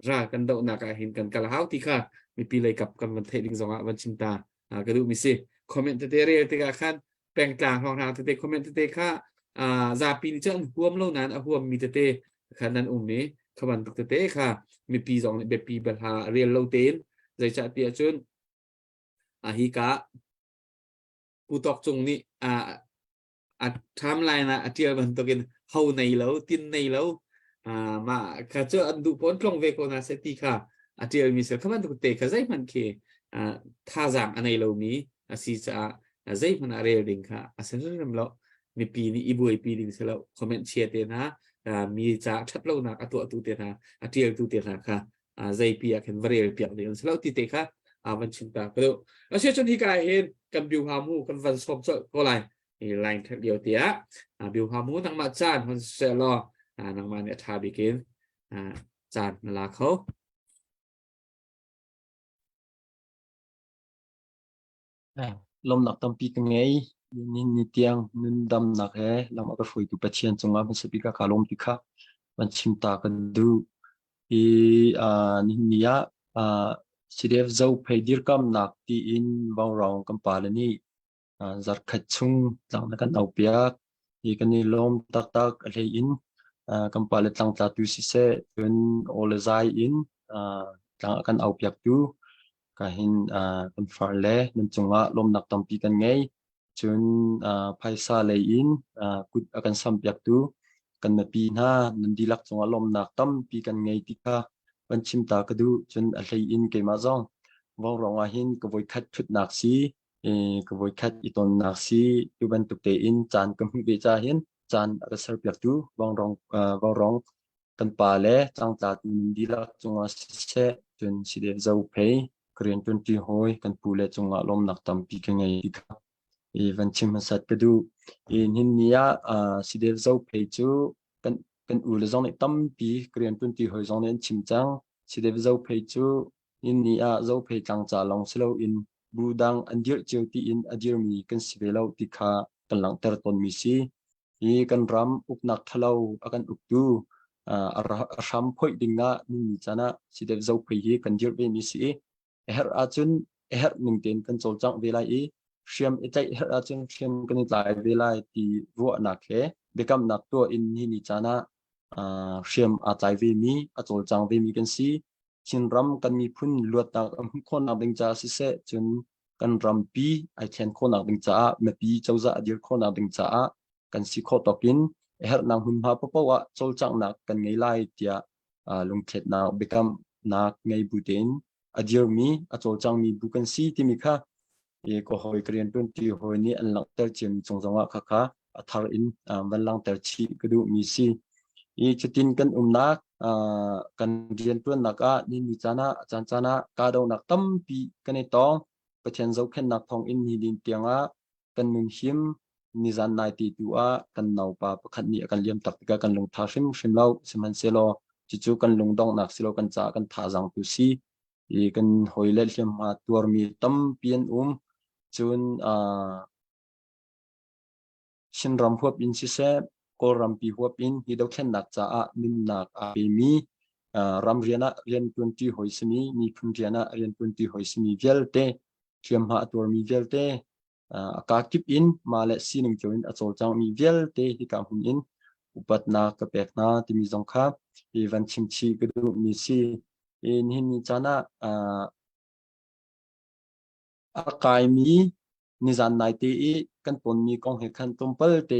ral kan dohnak ah hin kan kal hau ti kha mipi lei kap kan van theih ding zongah van chim ta ka duh mi si comment tete rel tikah khan pengtlang hrawnghrang tete comment tete kha zapi nih cun an huam lo nain a huam mi tete kha nan um i kha bantuk tete kha mipi zong nih biapi balha rel lo tein zeicah ti ahcun a hi ka Pu Tawk Cung nih a timeline ah a ṭial bantukin ho nei lo tin nei lo mah kha cu an duh pawn tlong ve ko na se ti kha a ṭialmi sel kha bantuk te kha zeihmanh khi thazaang a nei lomi a si caah zeihmanh ah rel ding kha a si hrimhrim lo mipi nih i buaipi ding si lo comment chia te hna mi ca ṭhat lonak a tuahtu te hna a ṭialtu te hna kha zeipi ah khin va rel piak ding an si lo ti te kha van chim ta ka duh a si cun hika hin kan biu ha mu kan van sawm colh ko lai i line that lio tiah biu ha mu nangmah caan hon se law nangmah nih a ṭha bik in caan na la kho Lawmnak tampi ka ngei. Nihin ni tiang nundamnak he lam a ka hruaitu Pathian cungah hmasa bik ah kaa lawm ti kha van chim ta ka duh. Hi nihin ni ah CDF Zophei dirkamnak tiin Vaurawng kan pale nih zarkhat chung tlang na kan aupiak. Hi kan i lawm taktak a hlei in kan pale tlangtlatu siseh cun aw le zai in tlang a kan aupiaktu ka hin kan far le nan cungah lawmnak tampi kan ngei. Cun phaisa lei in kut a kan sampiaktu kan mipi hna nan dihlak cungah lawmnak tampi kan ngei ti kha van chim ta ka duh. Cun a hlei in keimah zong Vaurawng ah hin ka voikhat ṭhutnak si, ka voikhat i tonnak si, tu bantuk tein caan ka hmuh ve ca hin. caan a ka serpiaktu Vangrong Vangrong kan pa le tlangtlatu nan dihlak cungah siseh cun Sidev Zophei ka rianṭuanṭi hawi kan pu le cungah lawmnak tampi ka ngei ti kha i van chim hmasat ka duh. I nihin ni ah Sidev Zophei cu kan kan u le zong nih tampi ka rianṭuanṭi hawi zong nih an chim cang. Sidev Zophei cu nihin ni ah Zophei tlang ca lawng si loin bu dang an dirh cio tiin a dirmi kan si ve lo ti kha kan langhter tawnmi si. Hi kan ram uknak ṭhalo a kan uktu a hram phoih ding ah nini caan ah Sidep Zophei hi kan dirh vemi si i a herh ahcun a herh ning tein kan cawlcangh ve lai i hriam i tlaih herh ahcun hriam kan i tlai ve lai ti ruahnak he biakamnak tuah in nini caan ah hriam aa tlai vemi a cawlcang vemi kan si. Chinram kan miphun luatnak a hmuh khawhnak ding caah siseh cun kan rampi ai thlen khawhnak ding caah mipi cozah a dir khawhnak ding caah kan si khawh tawk in a herhnak hmunhma paohpaoh ah cawlcanghnak kan ngei lai tiah lungthletnak biakamnak ngei bu tein a dirmi a cawlcangmi bu kan si timi kha i ka hawi ka rianṭuanṭi hawi nih an langhter ciami cung zongah khakha a thar in van langhter chih ka duhmi si. I cutin kan umnak kan rianṭuannak ah ni ni caan ah a caan caan ah kahdohnak tampi kan i tong. Pathian zohkhenhnak thawng in ni din tiangah kan nun him nizan nai ti tu ah kan naupa pakhat nih a kan liam tak tikah kan lungtha hrimhrim lo. Sihmanhsehlaw cucu kan lungdonghnak si lo kan caah kan thazaang tu si. I kan hawile hliamhma tuarmi tampi an um. Cun Chinram huap in siseh, Kawlrampi huap in hi dothlennak caah nunnak aa pemi ram rian ah rianṭuanṭi hawi simi, miphun rian ah rianṭuanṭi hawi simi vialte, hliamhma a tuarmi vialte, a kakip in mah le sining cio in a cawlcangmi vialte hika hmun in upatnak ka pek hna timi zong kha hi van chim chih ka duhmi si. I nihin ni caan ah a kaimi nizan naite i kan tonmi kong he khan tlawmpal te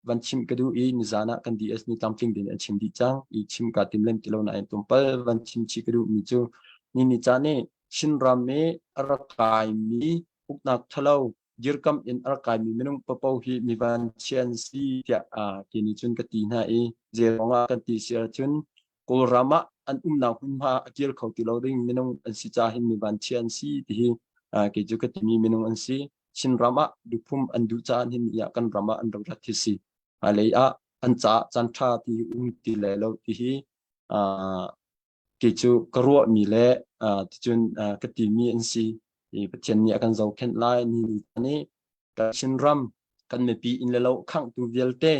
van chim ka duh i nizan ah kan DS nih tlamtling tein an chim dih cang i chim kaa tim lem ti lo nain tlawmpal van chim chih ka duhmi cu ni ni caan i Chinram i a rak kaimi uknak ṭhalo dirkamh in a rak kaimi minung papo hi mi vanchia an si tiah kei nih cun ka ti hna i zeiruang ah kan ti si ahcun Kawlram ah an umnak hmunhma a kir kho ti lo ding minung an si ca hin mi vanchia an si ti hi kei cu ka timi minung an si. Chinram ah duphum an duh caah hin ah kan ram ah an rak rat hi si. Hmailei ah an caah caan ṭha ti um ti le lo ti hi kei cu ka ruahmi le ticun ka timi an si. I Pathian nih a kan zohkhenh lai ni ni kan Chinram kan mipi inn le lo khanghtu vialte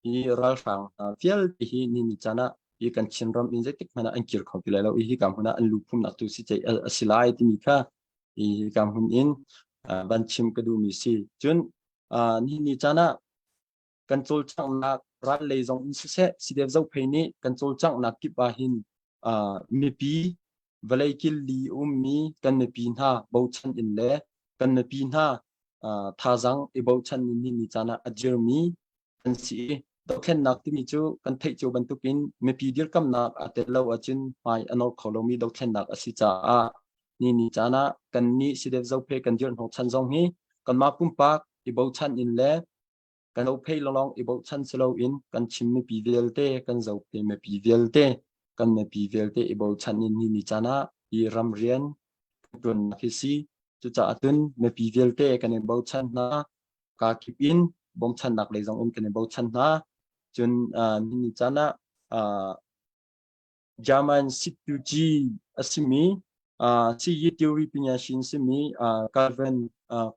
hi ralhrang hna vialte hi ni ni caan ah hi kan Chinram in zeitik hmanh ah an kir kho ti lai lo i hika hmun ah an lu phumnak tu si a si lai timi kha hi hika hmun in van chim ka duhmi si. Cun ni ni caan ah kan cawlcanghnak ral lei zong in siseh CDF Zophei nih kan cawlcanghnak kip ah hin mipi vawlei kil li ummi kan mipi hna bochan in le kan mipi hna thazaang i bochan in ni ni caan ah a dirmi an si i dothlennak timi cu kan theih cio bantukin mipi dirkamnak aa tel lo ahcun hmai a nor kho lomi dothlennak a si caah ni ni caan ah kan nih CDF Zophei kan dirh hnawhchan zong hi kanmah pumpak i bochan in le kan zophei lawng i bochan si loin kan Chin mipi vialte kan Zophei mipi vialte kan mipi vialte i bochan in ni ni caan ah hi ramrian kan ṭuannak hi si. Cucaah cun mipi vialte kan i bochan hna. Kaa kip in bawmchannak lei zong in kan i bochan hna. Cun ni ni caan ah German C2G a simi CE theory pinyashin simi Calvin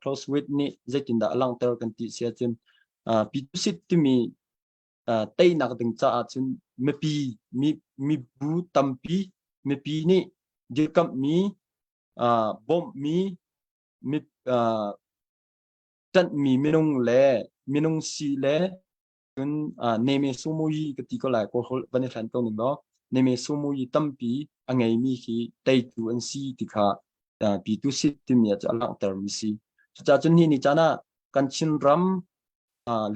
Clausewitz nih zeitindah a langhter kan ti si ahcun P2 timi teinak ding caah cun mipi mibu tampi mipi nih dirkamhmi bawmhmi ṭanhmi minung le minung si le cun neme sumuyi ka ti ko lai kawl holh van i hlan ko ning law neme sumuyi tampi a ngeimi khi teitu an si ti kha pitu sit timi ah cu a langhtermi si. Cucaah cun hi ni caan ah kan Chinram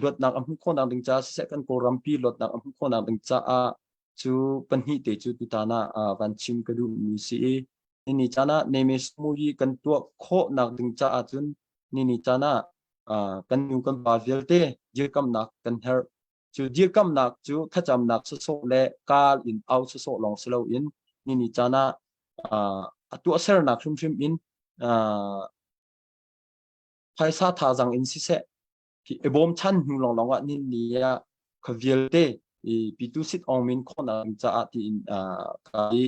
luatnak a hmuh khawhnak ding caah siseh kan Kawlrampi luatnak a hmuh khawhnak ding caah cu pahnih te cu tutan ah van chim ka duhmi si i ni ni caan ah neme sumuyi kan tuah khawhnak ding caah cun ni ni caan ah. kan nu kan pa vialte dirkamnak kan herh. Cu dirkamnak cu thlacamnak sawsawh le kaal in au sawsawh lawng si loin nini caan ah a tuahsernak hrimhrim in phaisa thazaang in siseh i bawmchan hnu lawnglawng ah nin ni ah kha vialte i pitu sit ong min khawhnak ding caah tiin ka i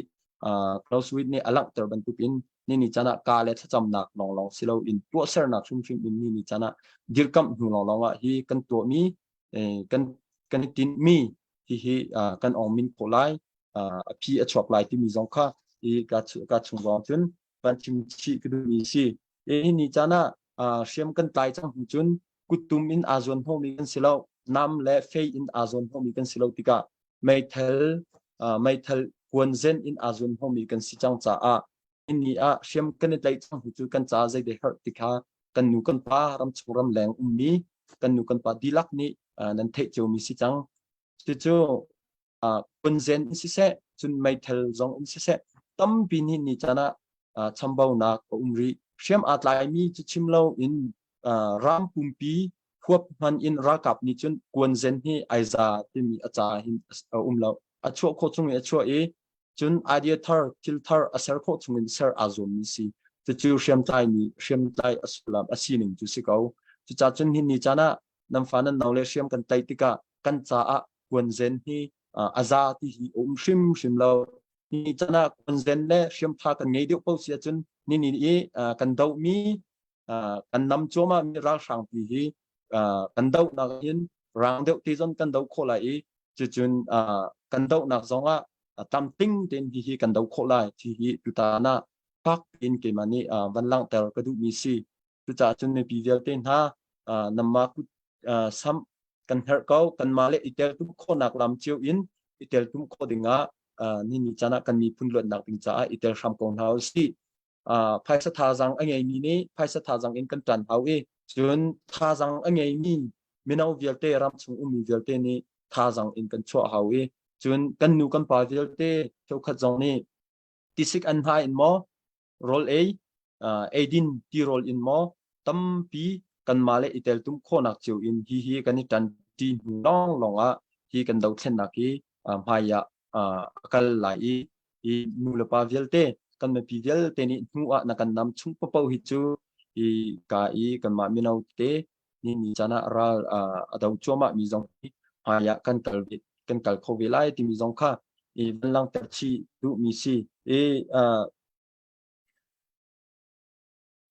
Clausewitz nih a langhter bantukin ni ni caan ah ka le thlacamnak lawnglawng si loin tuahsernak hrimhrim in ni ni caan ah dirkamh hnu lawnglawng ah hi kan tuahmi kan kan i tinhmi hihi kan ong min khawh lai a phi a chuak lai timi zong kha i ka ka chung zong cun van chim chih ka duhmi si. Hi ni caan ah hriam kan tlai cang hnu cun kuttum in aa zuan hnawhmi kan si lo, nam le fei in aa zuan hnawhmi kan si lo tikah meithal meithal kuanzen in aa zuan hnawhmi kan si cang caah ni ah hriam kan i tlaih cang hnu cu kan ca zei dei herh ti kha kan nu kan pa ramchung ramleng ummi kan nu kan pa dihlak nih nan theih ciomi si cang. Cucu kunzen in siseh cun meithal zong in siseh tampi nih ni caan ah chambaunak a um rih. Hriam aa tlaimi cu chim lo in ram pumpi huap hman in ralkap nih cun kuanzen hi ai za timi a ca hin a um lo. A chuah khawh chung in a chuah i cun idea thar thil thar a ser khawh chung in ser aa zuammi si. Cucu hriamtlai nih hriamtlai a sullam a sining cu si ko. Cucaah cun hin ni caan ah nan fa nan nau le hriam kan tlaih tikah kan caah kuanzen hi a za ti hi a um hrimhrim lo. Ni chan ah kuanzen le hriamtha kan ngei deuh paoh si ahcun ni ni i kan dohmi kan nam cuahmah mi ralhrang pi hi kan dohnak hin rang deuh te zon kan doh khawh lai i cucun kan dohnak zong ah tlamtling tein hi hi kan doh khawh lai thi hi tutan ah fak in keimah nih van langhter ka duhmi si. Cucaah cun mipi vialte hna nanmah kut samh kan herh ko. Kanmah le i teltum khawhnak lam cio in i teltum khawh dingah nini caan ah kan miphun luatnak ding caah i tel hram ko hna usih. Phaisa thazaang a ngeimi nih phaisa thazaang in kan ṭan hau i cun thazaang a ngeimi mino vialte ramchung ummi vialte nih thazaang in kan chuah hau i cun kan nu kan pa vialte cheukhat zong nih tisik an hna in maw rawl ei eidin tirawl in maw tampi kanmah le i teltum khawhnak cio in hi hi kan i ṭanṭi hnu lawnglawng ah hi kan dothlennak hi hmai ah a kal lai i hi nu le pa vialte kan mipi vialte nih hnu ah na kan nam chung paohpaoh hi cu hi ka i kanmah mino te ni ni caan ah ral a do cuahmah mi zong hi hmai ah kan kal ve kan kal kho ve lai timi zong kha i van langhter chih duhmi si i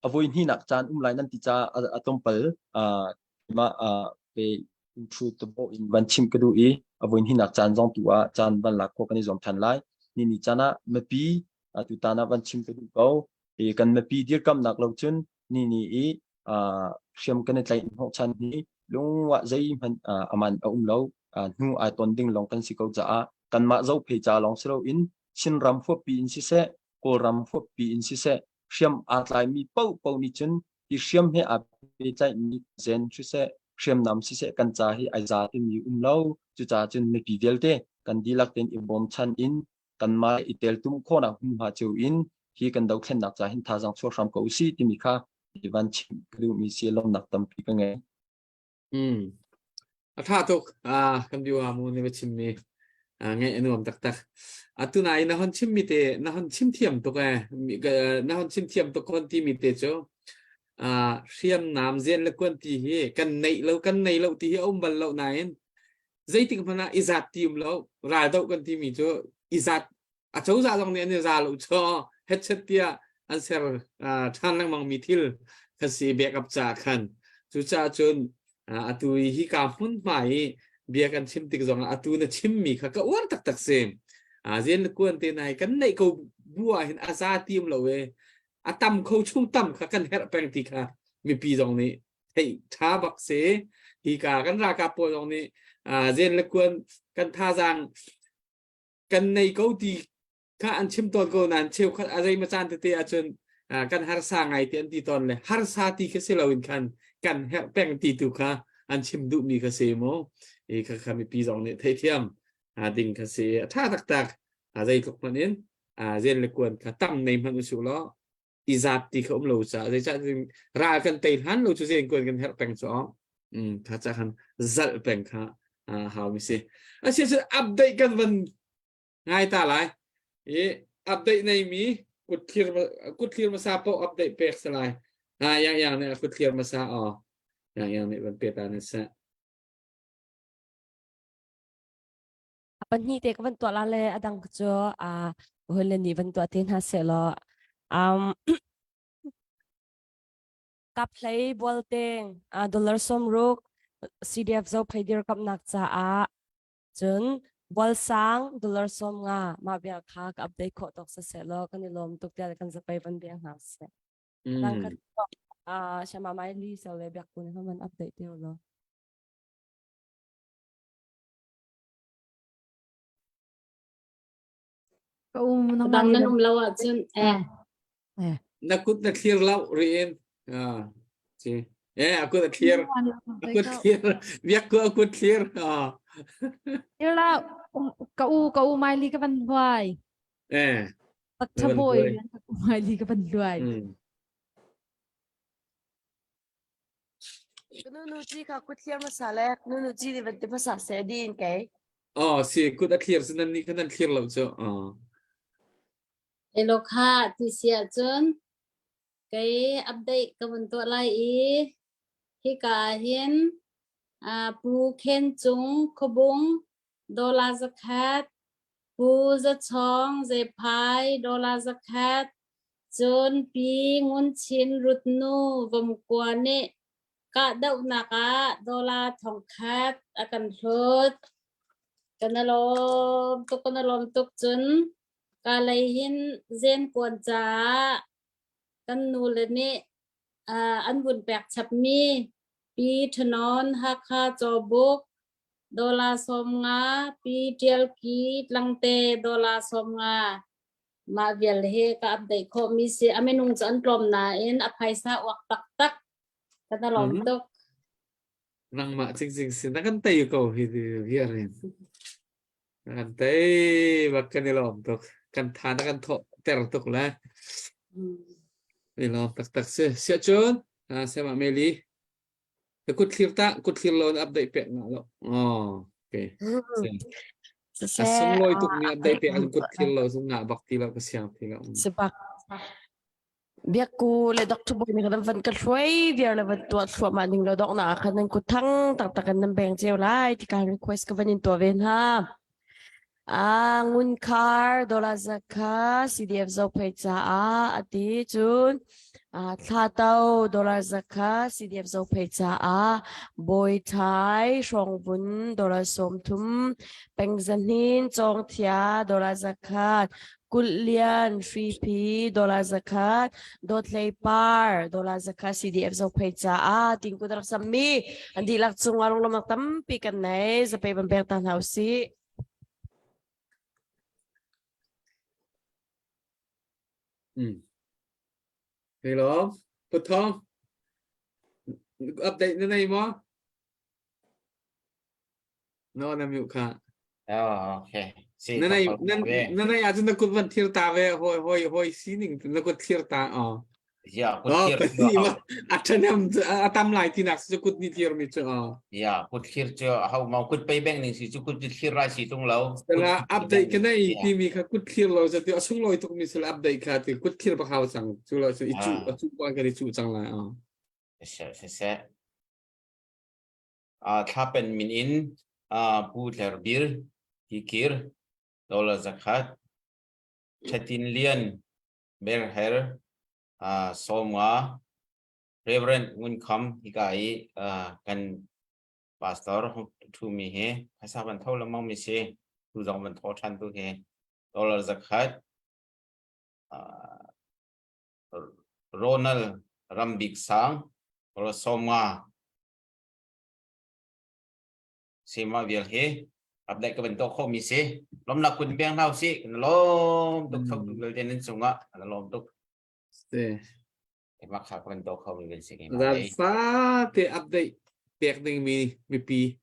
a voi hnihnak caan um lai nan ti caah a tlawmpal mah pe intro tabo in van chim ka duh i a voi hnihnak caan zong tu ah caan van lak khawh kan i zuam than lai. Ni ni caan ah mipi tutan ah van chim ka duh ko. I kan mipi dirkamnak lo cun ni ni i hriam kan i tlaih hnawhchan hi lungwah zeihmanh aman a um lo. Hnu ai ton ding lawng kan si ko caah kanmah Zophei ca lawng si loin Chinram huappi in siseh Kawlram huappi in siseh hriam aa tlaimi paohpaoh nih cun hi hriam he aa pehtlaihmi zen siseh hriamnam siseh kan ca hi ai za timi um lo. Cucaah cun mipi vialte kan dihlak tein i bawmchan in kanmah i teltum khawhnak hmunhma cio in hi kan dothlennak ca hin thazaang chuah hram ko usih timi kha i van chim ka duhmi si lawmnak tampi ka ngei. Mm. A tha tuk. Ah, kan biwa mu ni va chimmi. Ah, ngaih a nuam taktak. Atu nain na hon chimmi te na hon chim thiam tuk eh. Na hon chim thiam tuk hon ti mi te cu ah hriamnam zen le kuan ti hi kan neih lo kan nei lo ti hi a um bal lo nain zeitik hmanh ah i zat ti um lo ral doh kan ti mi cu i zat a cozah zong nih an i za lo chaw hetchet tiah an ser ṭhan lengmang mi thil kha si backup ca khan cucaah cun atu i hi ka hmun hma i bia kan chim tik zong ah atu na chimmi kha ka uar taktak si zian le kuan te nai kan neih ko bu ah hin a za ti um lo e a tam kho chung tam kha kan herh peng ti kha mipi zong nih theih ṭha bak si hi ka kan ralkap pawl zong nih zen le kuan kan thazaang kan nei ko ti kha an chim tawn ko nain cheukhat a zeima caan tete ahcun kan harsa ngai ti an ti tawn le harsa ti kha si loin khan kan herh peng ti tu kha an chim duhmi kha si mu i kha kha mipi zong nih theithiam ding kha si a tha taktak a zeitluk hmanh in zen le kuan kha tam nei hmanh usih law. I zaat ti kha um lo caah zeicah ral kan tei hlan lo cu zen kuan kan herh peng cu um kha ca khan zalh peng kha hau mi si. Asi cu update kan van ngai ta lai. I update nei mi kut thlir kut thlir masa po update pek se lai. Ha yang yang nih kut thlir masa o. Yang yang nih van pe ta ne se. Pahnih te ka van tuah la le a dang cu a hoi le nih van tuah te hna seh law um Kaphlei Bualteng dollar 60 CDF Zophei dirkamnak caah cun Bualsang dollar 50 mah bia kha ka update khawh tawk siseh law kan i lawm tuk tiah kan zapei van bia hna seh. Dang kha Shama Mai Li so le biak kun van update te law. Ka um nang Dang nan um lo ahcun eh. Eh. Na kut na thlir lo riin. Ah. Si. Eh, a kut a thlir. A kut thlir. Biak ku a kut thlir. Ah. Thlir lo. Ka u ka u mai li ka van huai. Eh. Tha boy ka u mai li ka van huai. Nu nu ci kha kut thlir hmasa le nu nu ci nih van ti hmasa seh din kei. Oh, si kut a thlir si nan nih khan nan thlir lo cu. Oh. Elo kha ti si ahcun kei update ka vun tuah lai i hika ah hin Pu Khen Cung Khuabung dollar zakhat Pu Za Chawng Zephai dollar zakhat Cun Pi Ngun Chin Rutnu Vomkua nih kahdohnak ah dollar thongkhat a kan hlut. Kan i lawm tuk, kan i lawm tuk. Cun kalay hin zenkuan caah kan nule nih an vun pek chapmi Pi Ṭhanon Hakha Cawbuk dollar 50 Pi Ṭial Ki Tlangte dollar 50 Mah vial hi ka update khawhmi si. A minung cu an tlawm nain a phaisa uak taktak. Kan i lawm tuk. Nangmah cingcing si na kan tei ko hi viar in. Na kan tei bak kan i lawm tuk. Kan tha na kan thawh ter tuk le. I lawm taktak si. Siah cun, Sema Meli, Ka kut thlir ta kut thlir lo na update pek na lo. Oh, okay. A sunglawi tuk mi update pek an kut thlir lo zung nga bak ti lo ka siang ti lo. Sebak biakku le Dr. Boy nih kan van ka hruai viar le van tuah thluahmah ning lo dok na khan nan kut thang taktak in nan beng ceu lai ti ka request ka van in tuah ve hna. Ah, ngunkhar dollar zakha CDF Zophei caah a ti. Cun ah, thla to dollar zakha CDF Zophei caah Bawi Thai Hrawngvun dollar 30 Pengzahnin Cawngthia dollar zakhat Kulh Lian Hriphi dollar zakhat Dawthlei Par dollar zakhat CDF Zophei caah tingkut rak sammi an dihlak cungah lunglawmnak tampi kan nei zapei ban pek ta hna usih. Mm. Hello, Puthong. Update na nei maw? No, na mute kha. Oh, okay. Si, Na nei ka na ve. na nei ahcun na kut van thir ta ve hoi hoi hoi sining na kut thir ta oh. Ya, kut Oh, thlir ka cu ni hau. ma a ṭhahnem a tam lai tinak cu kut ni thir mi cu oh. Ya, kut thlir cu hau mau kut pei beng ning si cu kut cu thlir rai si tung lo. Kut Sala pei update beng ka nei Ya. timi kha kut thlir lo cu a sunglawi tuk mi sala update kha ti kut thlir bak hau cang cu lo cu i cu Ah. a cu kan i cu cang lai oh. Se se se. Ah, thlapen min in ah Pu Tler Bir Kikir dollar zakhat Thatin Lian Berher ah sawmnga Reverend Ngun Kham hika i ah kan pastor thumi hi phaisa van tho lengmang mi si tu zong van tho than tu hi dollar zakhat ah Ronald Rambik Sang dollar sawmnga Sema vial hi update ka bantuk kho mi si lomnak kun beng hau si kan lom tuk thok tuk lelte nan cungah kan lom tuk Si. mak kha ka bantuk kho mi kan si Zan fate update pek ding mi mipi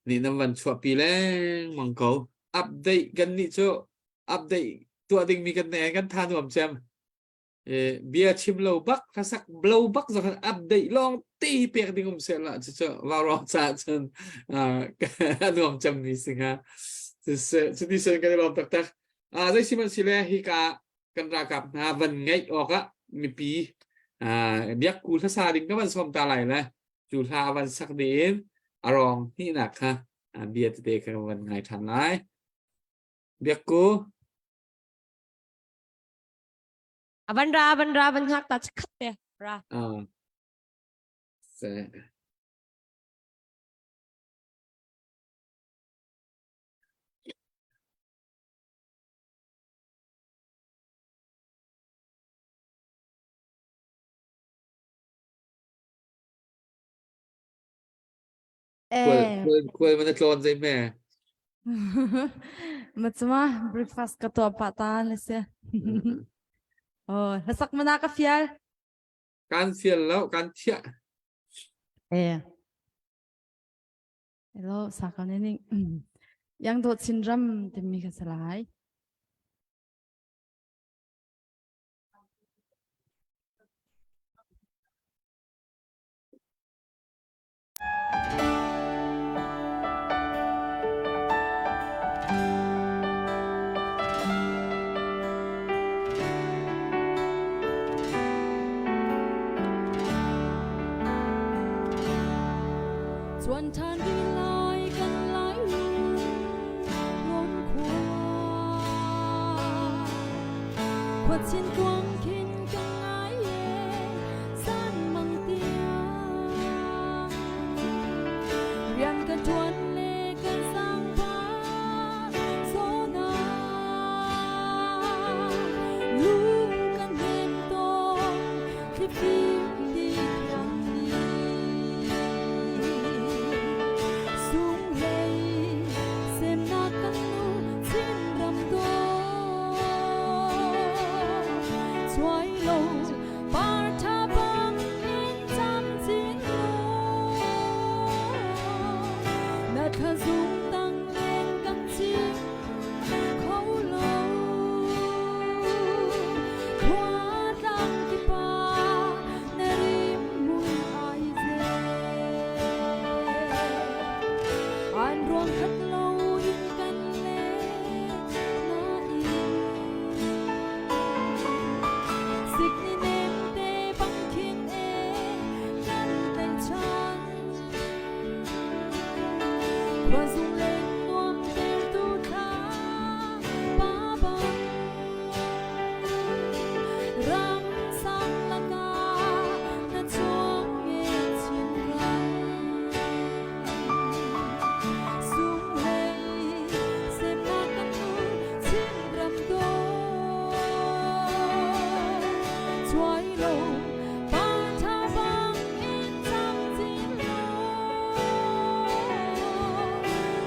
nih nan van chuahpi lengmang ko. Update kan nih cu update tuah ding mi kan nei kan tha nuam cem. Bia chim lo bak hlasak lo bak zong khan update lawng te hi pek ding um seh la cucu vaurawng caah cun a nuam cemmi si hnga. Cuti sen kan i lawm taktak. Zei sihmanhsile hika kan ralkap hna van ngaih awkah mipi biakku hlasa ding ka van sawm ta lai le cu hla a van sak ding a rawng hnihnak kha bia tete kha kan van ngai ṭhan lai. Biakku Avan ra avan ra van hngak ta chikhat te ra. Ah. Se. Khual Eh. khual khual man a tlawn zei hme. Macuma breakfast ka tuah pah ta le si. Oh, hlasak mana ka fial. Kan fial lo, kan thiah. Eh. Hello, saka ne ning. Yang do chin ram timi ka salai. Chuan ṭhan rih lai kan lai rawn khua Khuachin kuang khin ka ngai e san mang tiang Rian ka ṭuan le kan sang pa zona Lung kan hnem tawn thlifim ti thiang ni Sung hlei semnak kan nu Chinram dawt Chuai lo par tha bang in camcin lu Na thlazung tang len kan chim kho lo Khua tlang kipa na rim mui ai ze An ruang khat lo in kan le nain Sikni nem te bang khin e kan tlaihchan Khuazung leng nuam tertu thla pa bang Ram sang lakah na chuang nge chin ram Sung hlei semnak kan nu Chinram dawt Chuai lo par tha bang in camcin lo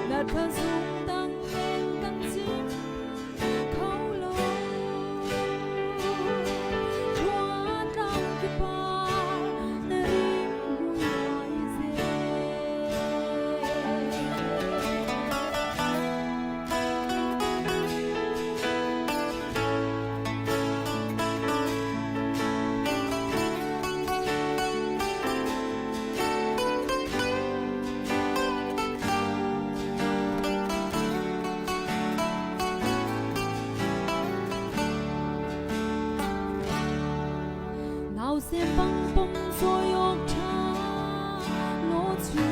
Na thazung tang len kan chim kho lo Khua tlang kip ah na rim mui ai ze. Nausem bang pom sawi awk ṭha lo cu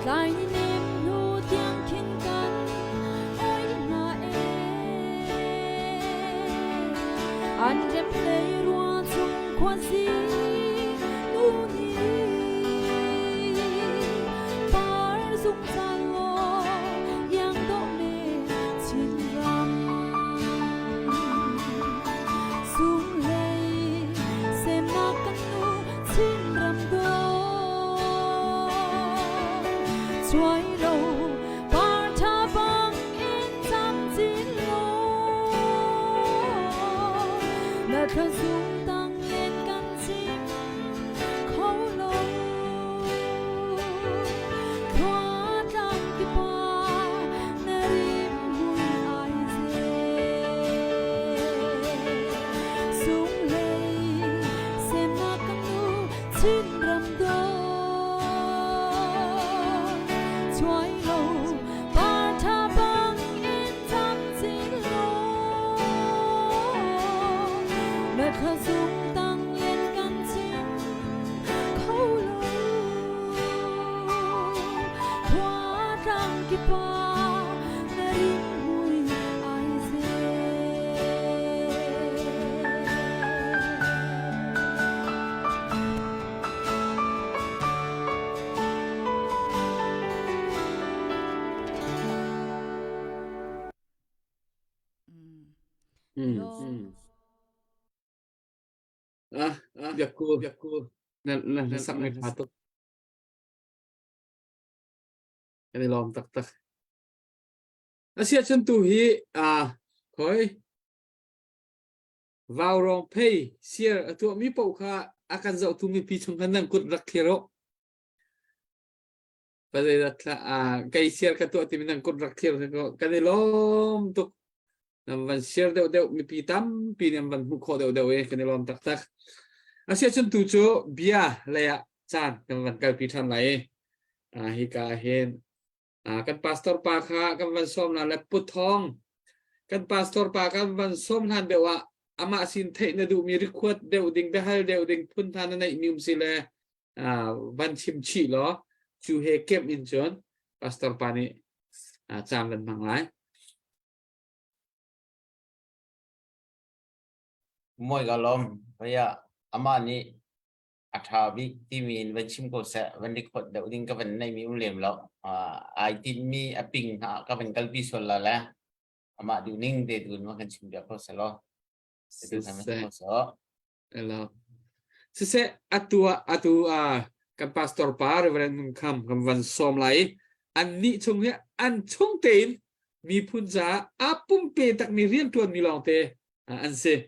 Tlai ni nem hnu tiang khin kan oi hna e An rem hlei rua chung khuazi nu nih par zungzal law iang dawh me Chinram Sung hlei semnak kan nu Chinram dawt Chuai lo par ṭha bang in camcin law Na thla zung tang len kan chim kho lo Khua tlang kip ah na rim mui ai ze. Mm. Ah, biakku, biakku. Na na na sak mi tha tuk. Kan i lawm taktak. Asia cun tu hi ah khoi Vaurawng phei siar a tuahmi paoh kha a kan zohtu mipi chung khan nan kut rak thlir u. Kei siar ka tuah timi nan kut rak thlir kan i lawm tuk. Nan van siar deuhdeuh mipi tampi nih an van hmuh khawh deuhdeuh i kan i lawm taktak. Asiahcun tu cu bia lei ah caan kan van kalpi ṭhan lai i hika ah hin kan pastor pa kha kan van sawm hna le Pu Thawng kan pastor pa kan van sawm hlan deuh ah amah sin theih na duhmi rikhuat deuh ding biahal deuh ding phun hna na neihmi um si le van chim chih law cu he kemh in cun pastor pa nih caan van hmang lai. Moi ka lawm. Vaya amah nih a ṭha bik timi in van chim ko seh. Van record deuh ding ka van neimi um lem lo. Ai tinhmi a ping hna ka van kalpi sual la le amah duh ning te tu in van kan chim piak ko seh law. Siseh. Hello. Siseh atu ah atu ah kan pastor pa Reverend Ngun Kham kan van sawm lai i an nih chung hi an chung tein miphun caah aa pumpe takmi rianṭuanmi lawngte an si.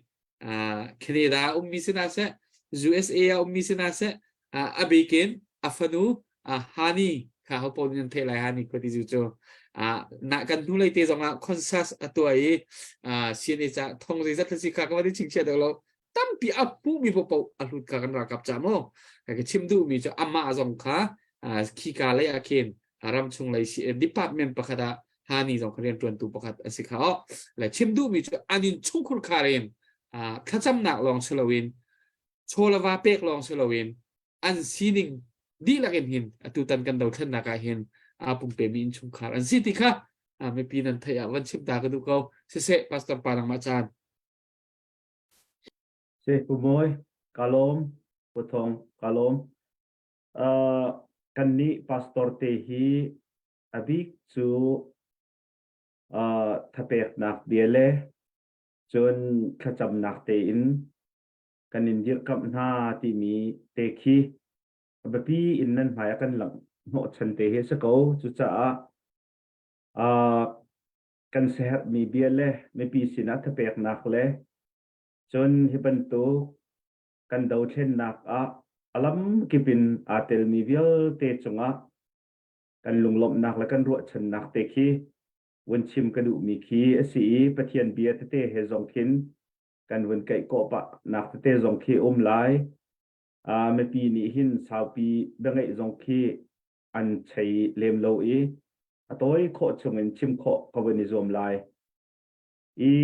Canada ah ummi si hna seh, USA ah ummi si hna seh, a bikin a fanu Hani kha ho paoh nih nan theih lai Hani khuati cu na kan hnulei te zong ah concert a tuah i CNA ca thong zeizat si kha ka van i chingchiah deuh lo tampi a hmuhmi paohpaoh a hlut kha kan ralkap ca mu ka chim duhmi cu amah zong kha khika lei ah khin ramchung lei department pakhat ah Hani zong kha rianṭuantu pakhat a si kha oh le chim duhmi cu an in chungkhur khar in thlacamnak lawng si loin chawlava pek lawng si loin an sining dihlak in hin atutan kan dothlennak ah hin aa pumpemi innchungkhar an si ti kha mipi nan theih ah van chim ta ka duh ko siseh pastor pa nangmah caan Se Pu Mawi, ka lawm, Pu Thawng, ka lawm. Uh, kan nih pastor te hi a bik cu uh, thapeknak bia le cun thlacamnak tein kan in dirhkamh hna timi te khi a biapi in nan hmai ah kan langh hnawhchan te hi a si ko. Cucaah uh, kan siaherhmi bia le mipi sinah thapeknak le cun hi bantuk kan dothlennak ah a lamkip in aa telmi vialte cungah kan lunglawmhnak le kan ruahchannak te khi vun chim ka duhmi khi a si i Pathian bia tete he zong khin kan vun keih kawh pah nak tete zong khi um lai. Uh, mipi nih hin saupi biangeih zong khi an chei lem lo i a tawi khawh chungin chim khawh ka vun i zuam lai. I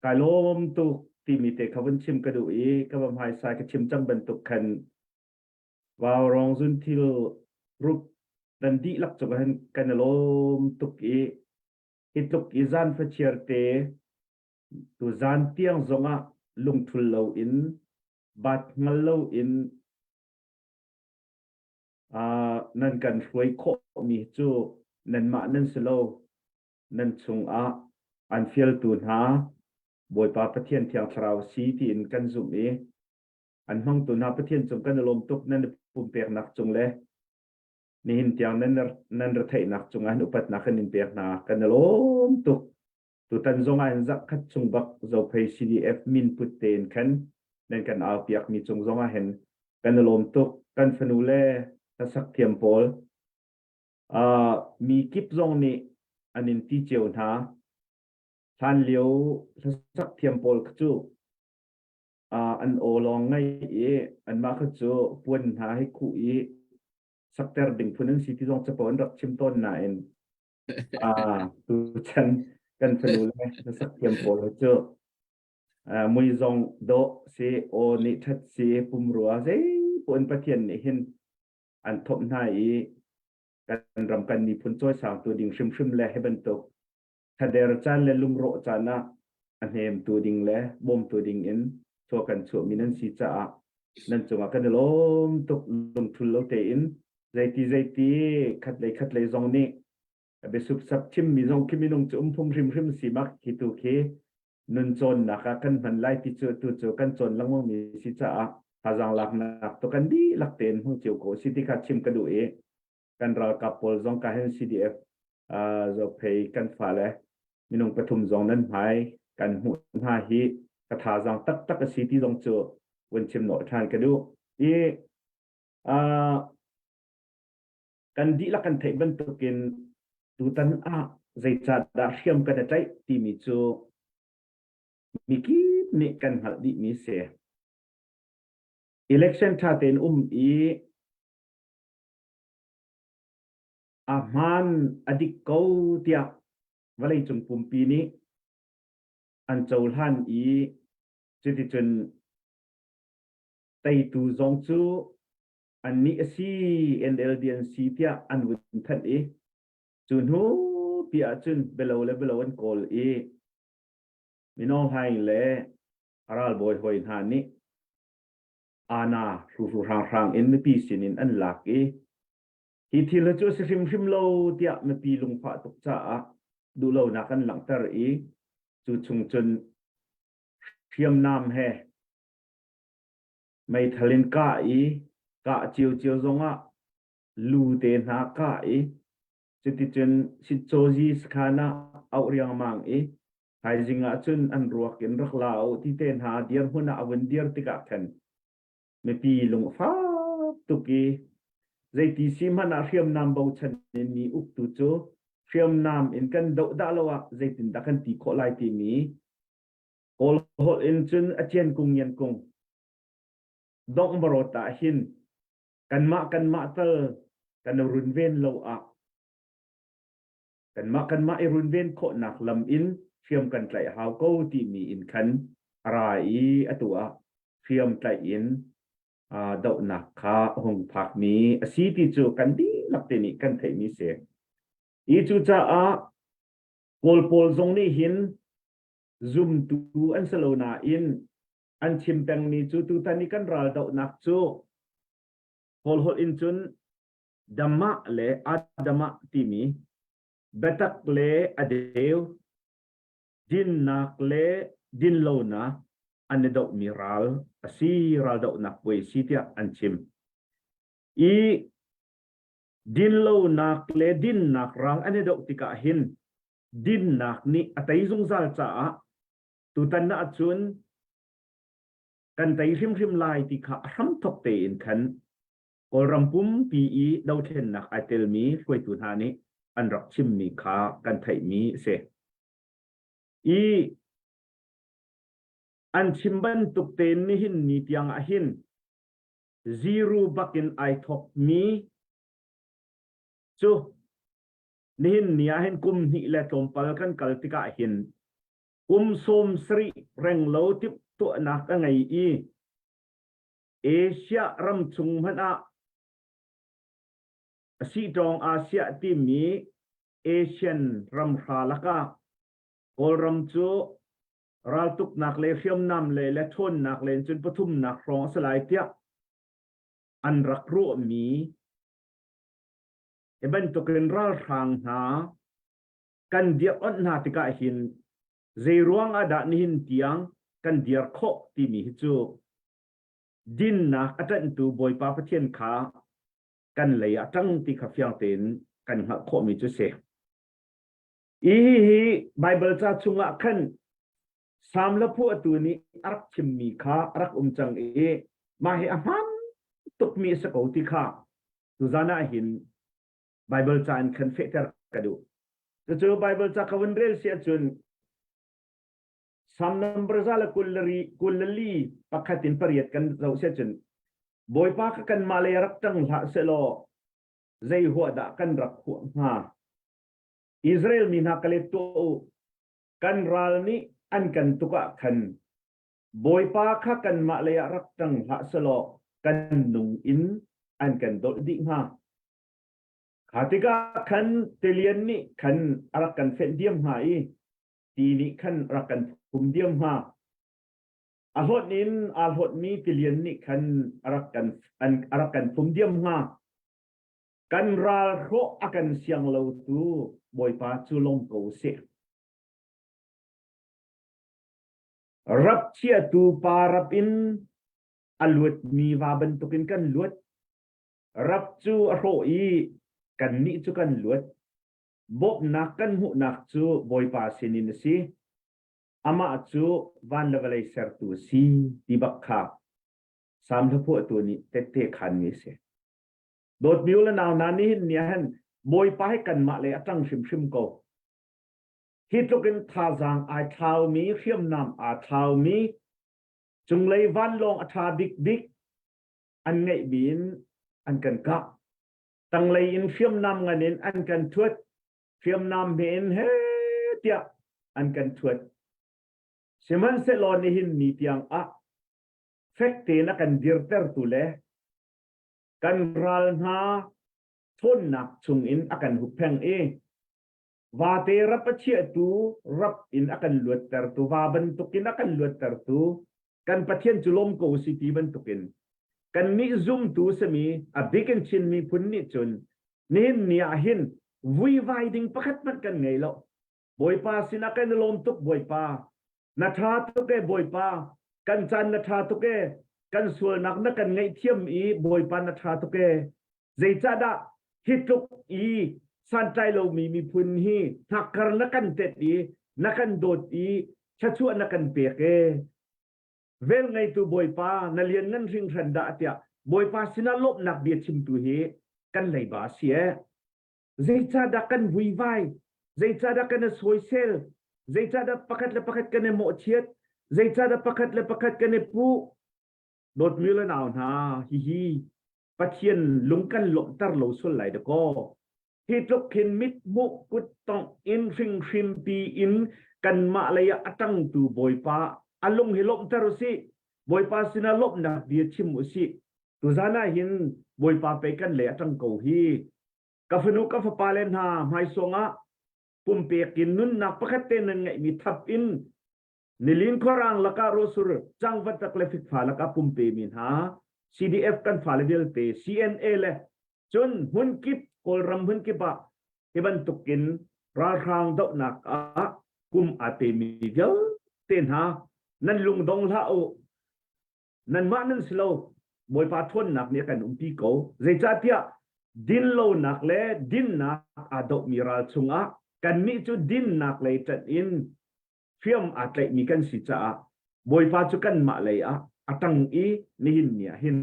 kai lawm tuk timi te kha vun chim ka duh i ka va hmaisai ka chim cang bantuk khan Vaurawng zunthil group nan dihlak cung ah hin kan i lawm tuk i hi tluk i zan fachiar te tu zan tiang zongah lungthul loin bat hngal loin uh, nan kan hruai khawhmi cu nanmah nan si lo nan chungah an fialtu hna Bawipa Pathian Thiang Thlarau si tiin kan zumh i an hmangtu hna Pathian cung kan i lawm tuk nan i pumpeknak cung le nihin tiang nan nan retheihnak cungah hin upatnak kan in pek hna kan i lawm tuk tutan zong ah hin zarhkhat chung bak Zophei CDF min put tein khan nan kan au piak mi cung zong ah hin kan i lawm tuk kan fanu le hlasak thiam pawl uh, mi kip zong nih an in ti cio hna hlan lio hlasak thiam pawl cu uh, an aw lawng ngai i anmah kha cu puan hna hi khuh i sakter ding phun an si ti zong capo an rak chim tawn nain uh, tuchan kan fanu le hlasak thiam pawl cu uh, mui zong dawh si aw nih ṭhat si pumrua zei puan Pathian nih hin an thomh hna i kan ram kan miphun cawisangtu ding hrimhrim le hi bantuk thader caan le lungrawh caan ah a hnemtu ding le bawmtu ding in thua kan chuahmi nan si caah nan cungah kan i lawm tuk lungthul lo tein zeiti zeiti khat lei khat lei zong nih biasupsap chimmi zong khi minung cu um phung hrimhrim si mak khi tu khi. Nun cawnnak ah kan hman lai ti cu tu cu kan cawn lengmang mi si caah thazaang laknak to kan dihlak tein hmang cio ko si ti kha chim ka duh i kan ralkap pawl zong ka hen CDF Zophei kan fale minung pathum zong nan hmai kan hmuh hna hi ka thazaang taktak a si ti zong cu vun chim nawh ṭhan ka duh i kan dihlak kan theih bantukin tutan ah zeicahdah hriam kan i tlaih timi cu mikip nih kan hngalh dihmi si. Election ṭha tein um i a hmaan a dik ko tiah vawleicung pumpi nih an cohlan i cuticun teitu zong cu annih a si NLD an si tiah an vun thanh i cu hnu pi ahcun bialo le bialo an kawl i Mino Hlaing le a ralbawi hawi hna nih ana hruhru hranghrang in mipi sinin an lak i hi thil hi cu a si hrimhrim lo tiah mipi lungfah tuk caah duhlonak an langhter i cu chung cun hriamnam he meithal in kah i kah ciocio zongah lu te hna kah i cuticun sitcawzi sakhan ah auh riangmang i thaizing ah cun an ruak in rak la u ti te hna dirhmun ah a vun dir tikah khan mipi lung a fak tuk i zeiti si hmanh ah hriamnam bochan in mi uktu cu hriamnam in kan doh dah lo ah zeitindah kan ti khawh lai timi Kawl holh in cun a cian kung ngian kung dongh barawt ah hin kanmah kanmah tal kan runven lo ah kanmah kanmah i runven khawhnak lam in hriam kan tlaih hau ko timi in khan a ra i atu ah hriam tlaih in dohnak kha a hung phakmi a si ti cu kan dihlak te nih kan theihmi si. I cucaah Kawl pawl zong nih hin zumtu an si lo nain an chim pengmi cu tutan i kan ral dohnak cu Kawl holh in cun Dhamma le Adama timi biatak le a deu dinnak le dinlonak an i dohmi ral a si ral dohnak puai si tiah an chim i dinlonak le dinnak ral an i doh tikah hin dinnak nih a tei zungzal caah tutan ah cun kan tei hrimhrim lai ti kha a hramthok tein khan Kawlram pumpi i dothlennak ai telmi hruaitu hna nih an rak chimmi kha kan theihmi a si. I an chim bantuk tein nihin ni tiang ah hin zero bakin ai thokmi cu nihin ni ah hin kum hnih le tlawmpal kan kal tikah hin kum 70 renglo timhtuahnak a ngei i Asia ram chung hmanh ah Siṭawng Asia timi Asian ram hra lakah Kawlram cu raltuknak le hriamnam le le ṭhawnnak len cun pathumnak hrawng a si lai tiah an rak ruahmi Hi bantukin ralhrang hna kan dirh-onh hna tikah hin zeiruang ah dah nihin tiang kan dir khawh timi hi cu dinnak a ṭanhtu Bawipa Pathian kha kan lei ah ṭang ti kha fiang tein kan hngalh khawhmi cu si. Hi hi Baibal ca chungah khan Salm le phuahtu nih a rak chimmi kha a rak um cang i mah hi a hmaan tukmi a si ko ti kha Tuzan ah hin Bible ca in khan fehter ka duh. Cucu Bible ca ka vun rel si ahcun Psalm number za le kul le ri kul le li pakhat in pariat kan zoh si ahcun Bawipa ka kanmah lei rak ṭang hlah sehlaw zei huah dah kan rak huah hnga? Israel mi hna ka let tuah u. Kan ral nih an kan tuk ah khan Bawipa kha kanmah lei ah rak ṭang hlah selaw kan nung in an kan dolh dih hnga. Kha tikah khan tilian nih khan a rak kan fenh diam hnga i ti nih khan a rak kan phum diam hnga. A hlawt in aa hlawtmi tilian nih khan a rak kan an, a rak kan phum diam hnga. Kan ral hrawh a kan siang lotu Bawipa cu lawm ko sih. Rap chiatu pa rap in a luatmi va bantukin kan luat. Rap cu a hrawh i kannih cu kan luat. Bawmhnak kan hmuhnak cu Bawipa sinin a si. Amah cu van le vawlei sertu a si ti bak kha Salm hlaphuahtu nih tette khanmi a si. Dawtmi u le nau hna nihin ni ah hin Bawipa hi kanmah lei a ṭang hrimhrim ko. Hi tluk in thazaang ai thlaumi, hriamnam aa thlaumi, cunglei vanlawng a ṭha bikbik an ngeihmi in an kan kah. Tanglei in hriamnam ngan in an kan ṭhuat. Hriamnam hme in he tiah an kan ṭhuat. Sihmanhsehlaw nihin ni tiang ah fek tein a kan dirtertu le kan ral hna ṭhawnnak chungin a kan huppheng i vate rap a chiahtu rap in a kan luattertu va bantukin a kan luattertu kan Pathian cu lawm ko si ti bantukin kannih zumtu simi a bik in Chin miphun nih cun nihin ni ah hin vuivai ding pakhat hmanh kan ngei lo Bawipa sinah kan i lawm tuk Bawipa na ṭha tuk e Bawipa kan caan na ṭha tuk e kan sualnak na kan ngaihthiam i Bawipa na ṭha tuk e zeicahdah hi tluk i santlai lomi miphun hi hnakkar na kan tet i na kan dawt i thluachuah na kan pek e vel ngeitu Bawipa na lian ngan hringhran dah tiah Bawipa sinah lawmhnak bia chimtu hi kan leiba a si e Zeicahdah kan vuivai? Zeicahdah kan i sawisel? Zeicahdah pakhat le pakhat kan i mawhchiat? Zeicahdah pakhat le pakhat kan i puh? Dawtmi le nau hna, hihi Pathian lung kan lawmhter lo sual lai dakaw. Hi tluk khin mithmuh kuttongh in hringhrim pi in kanmah lei ah a ṭangtu Bawipa a lung hi lawmhter u sih. Bawipa sinah lawmhnak bia chim u sih. Tuzan ah hin Bawipa pei kan lei a ṭang ko hi. Ka fanu ka fapa le hna hmaisawng ah pumpek in nunnak pakhat te nan ngeihmi thap in nilin khuarang lakah ruahsur cangvat le fikfa lakah pumpe mi hna CDF kan fale vialte CNA le cun hmunkip Kawlram hmunkip ah hi bantukin ralhrang dohnak ah kum aa pemi vialte hna nan lungdong hlah u Nanmah nan si lo, Bawipa ṭhawnnak nih a kan umpi ko. Zeicahtiah dinlonak le dinnak aa dohmi ral chungah kannih cu dinnak lei ṭanh in hriam aa tlaihmi kan si caah Bawipa cu kanmah lei ah a ṭang i nihin ni ah hin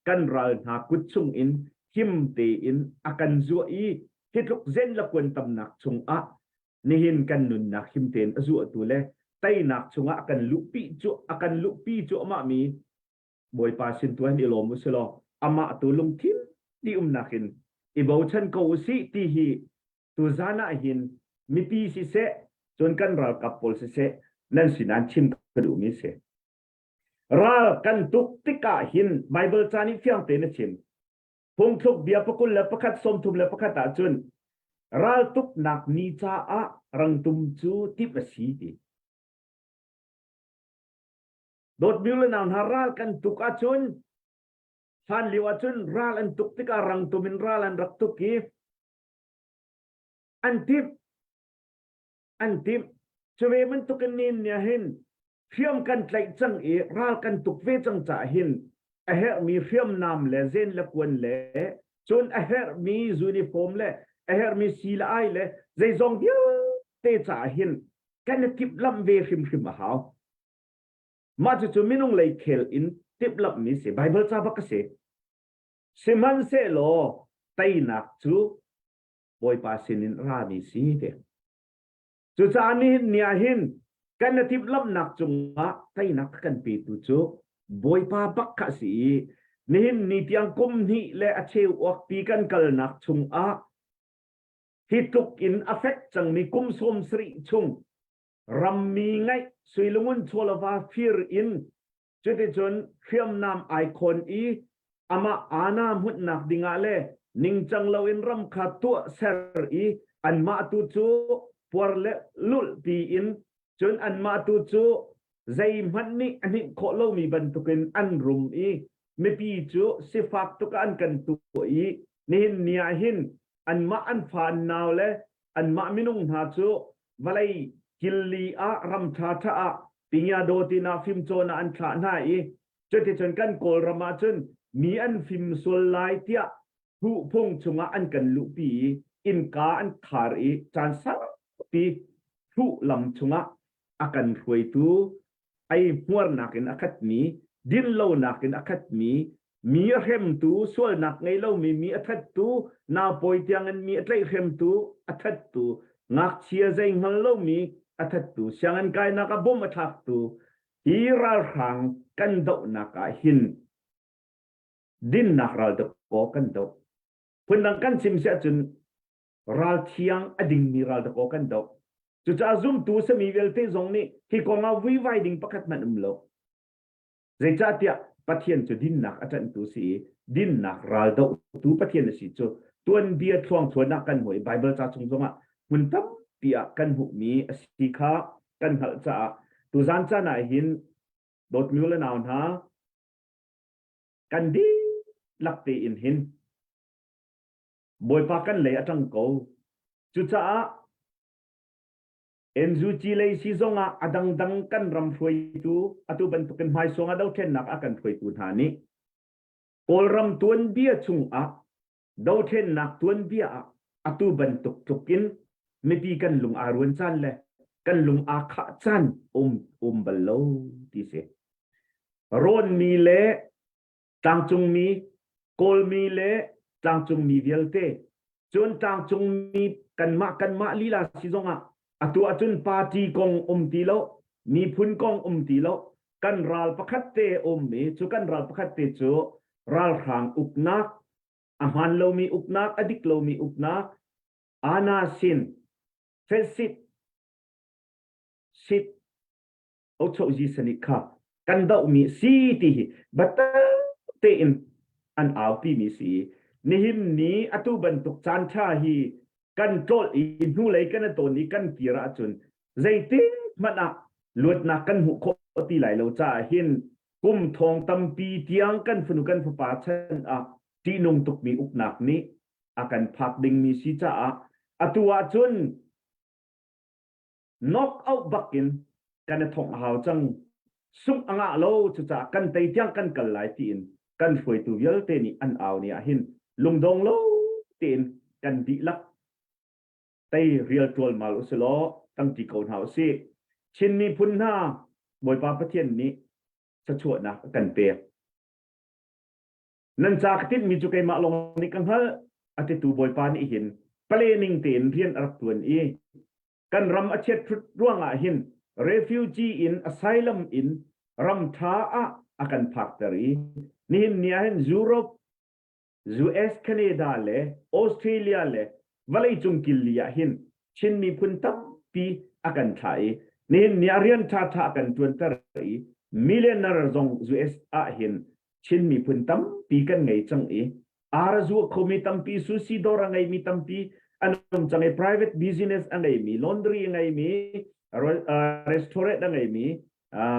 kan ral hna kut chungin him tein a kan zuah i hi tluk zen le kuan tamnak chungah nihin kan nunnak him tein a zuahtu le teinak chungah a kan luhpi cu a kan luhpi cu amah mi Bawipa sin tu hin i lawm u si law amah tu lungthin ti umnak in i bochan ko u sih ti hi tuzan ah hin mipi siseh cun kan ralkap pawl siseh nan sin an chim ka duhmi si ral kan tuk tikah hin Bible ca nih fiang tein a chim Phungthluk bia pakul le pakhat sawmthum le pakhat ah cun raltuknak ni caah rangtum cu timh a si ti. Dawtmi le nau hna ral kan tuk ahcun hlan lio ahcun ral an tuk tikah rangtum in ral an rak tuk i an timh an timh cu ve bantukin ni nih hin hriam kan tlaih cang i ral kan tuk ve cang caah hin a herhmi hriamnam le zen le kuan le cun a herhmi uniform le a herhmi si le ai le zeizong vialte caah hin kan i timhlamh ve hrimhrim a hau. Mah cucu minung lei khel in timhlamhmi si Bible ca bak a si. Sihmanhsehlaw teinak cu Bawipa sinin rami si te. Cucaah nihin ni ah hin kan i timhlamhnak cungah teinak a kan petu cu Bawipa bak kha a si i nihin ni tiang kum hnih le a cheu uakpi kan kalnak chungah hi tluk in a fek cangmi kum 70 chung rammi ngaih suilungun chawlava fir in Cuticun hriamnam ai khawn i amah aana hmunhnak dingah le ningcang loin ram kha tuah ser i anmah tu cu puar le lulh tiin cun anmah tu cu zeihmanh nih a hninh khawh lomi bantukin an rum i mipi cu sifak tuk ah an kan tuah i nihin ni ah hin anmah an fa an nau le anmah minung hna cu vawlei killi ah ram ṭhaṭha ah. Pingyadaw tina fimcawn ah an thlah hna i cuticun kan Kawlram ah cun mi an fim sual lai tiah hruhphung chungah an kan luhpi i innka an khar i caan saupi hruh lam chungah a kan hruaitu ei hmuarnak in a khatmi dinlonak in a khatmi mi a hremtu sualnak ngei lomi mi a thattu naupawi tiangin mi a tlaihhremtu a thattu ngakchia zei hngal lomi a thattu sianginn kainak ah bom a thlaktu hi ralhrang kan dohnak ah hin dinnak ral dakaw kan doh phundang kan chim si ahcun ral thiang a dingmi ral dakaw kan doh cucaah zumtu sami vialte zong nih hi kong ah vuivai ding pakhat hmanh um lo Zeicahtiah Pathian cu dinnak a ṭanhtu si i dinnak ral dohtu Pathian a si cu tuanbia thluangthluan ah kan hmuh i Baibal ca chung zongah hmun tampi ah kan hmuhmi a si kha kan hngalh caah tuzan caan ah hin dawtmi u le nau hna kan dihlak tein hin Bawipa kan lei a ṭang ko. Cucaah NUG lei si zongah a dangdang kan ram hruaitu atu bantukin hmaisuang ah dothlennak a kan hruaitu hna nih Kawlram tuanbia chungah dothlennak tuanbia ah atu bantuk tluk in mipi kan lung aa ruan caan le kan lung aa khah caan um um bal lo ti si. Rawnmi le tlangcungmi, Kawlmi le tlangcungmi vialte cun tlangcungmi kanmah kanmah lila si zongah atu ahcun party kong um ti lo miphun kong um ti lo kan ral pakhat te um i cu kan ral pakhat te cu ralhrang uknak a hmaan lomi uknak a dik lomi uknak ana sin fesit sit ochozi sanik kha kan dohmi si ti hi biatak tein an aupi mi si nihin ni atu bantuk caan ṭha hi kan tlolh i hnulei kan tawn i kan kir ahcun zeitin hmanh ah luatnak kan hmuh khawh ti lai lo caah hin kum thong tampi tiang kan fanu kan fapa chan ah ṭihnung tukmi uknak nih a kan phak dingmi si caah atu ahcun knock out bak in kan i thongh a hau cang sungh a ngah lo cucaah kan tei tiang kan kal lai tiin kan hruaitu vialte nih an au ni ah hin lungdong lo tein kan dihlak tei rial ṭualmal usilaw tangṭi ko hna usih Chin miphun hna Bawipa Pathian nih thluachuahnak a kan pek nan ca ka tinhmi cu keimah lawng nih ka hngalh a titu Bawipa nih hin planning tein rian a rak ṭuan i kan ram a chiat ṭhut ruangah hin refugee in asylum in ram ṭha ah a kan phakter i nihin ni ah hin Europe, US, Canada le Australia le vawleicung killi ah hin Chin miphun tampi a kan thlah i nihin ni ah rian ṭhaṭha a kan ṭuanter i millionaire zong US ah hin Chin miphun tampi kan ngei cang i ar a zua khomi tampi sushi dawr a ngeimi tampi an um cang i private business a ngeimi laundry a ngeimi restaurant a ngeimi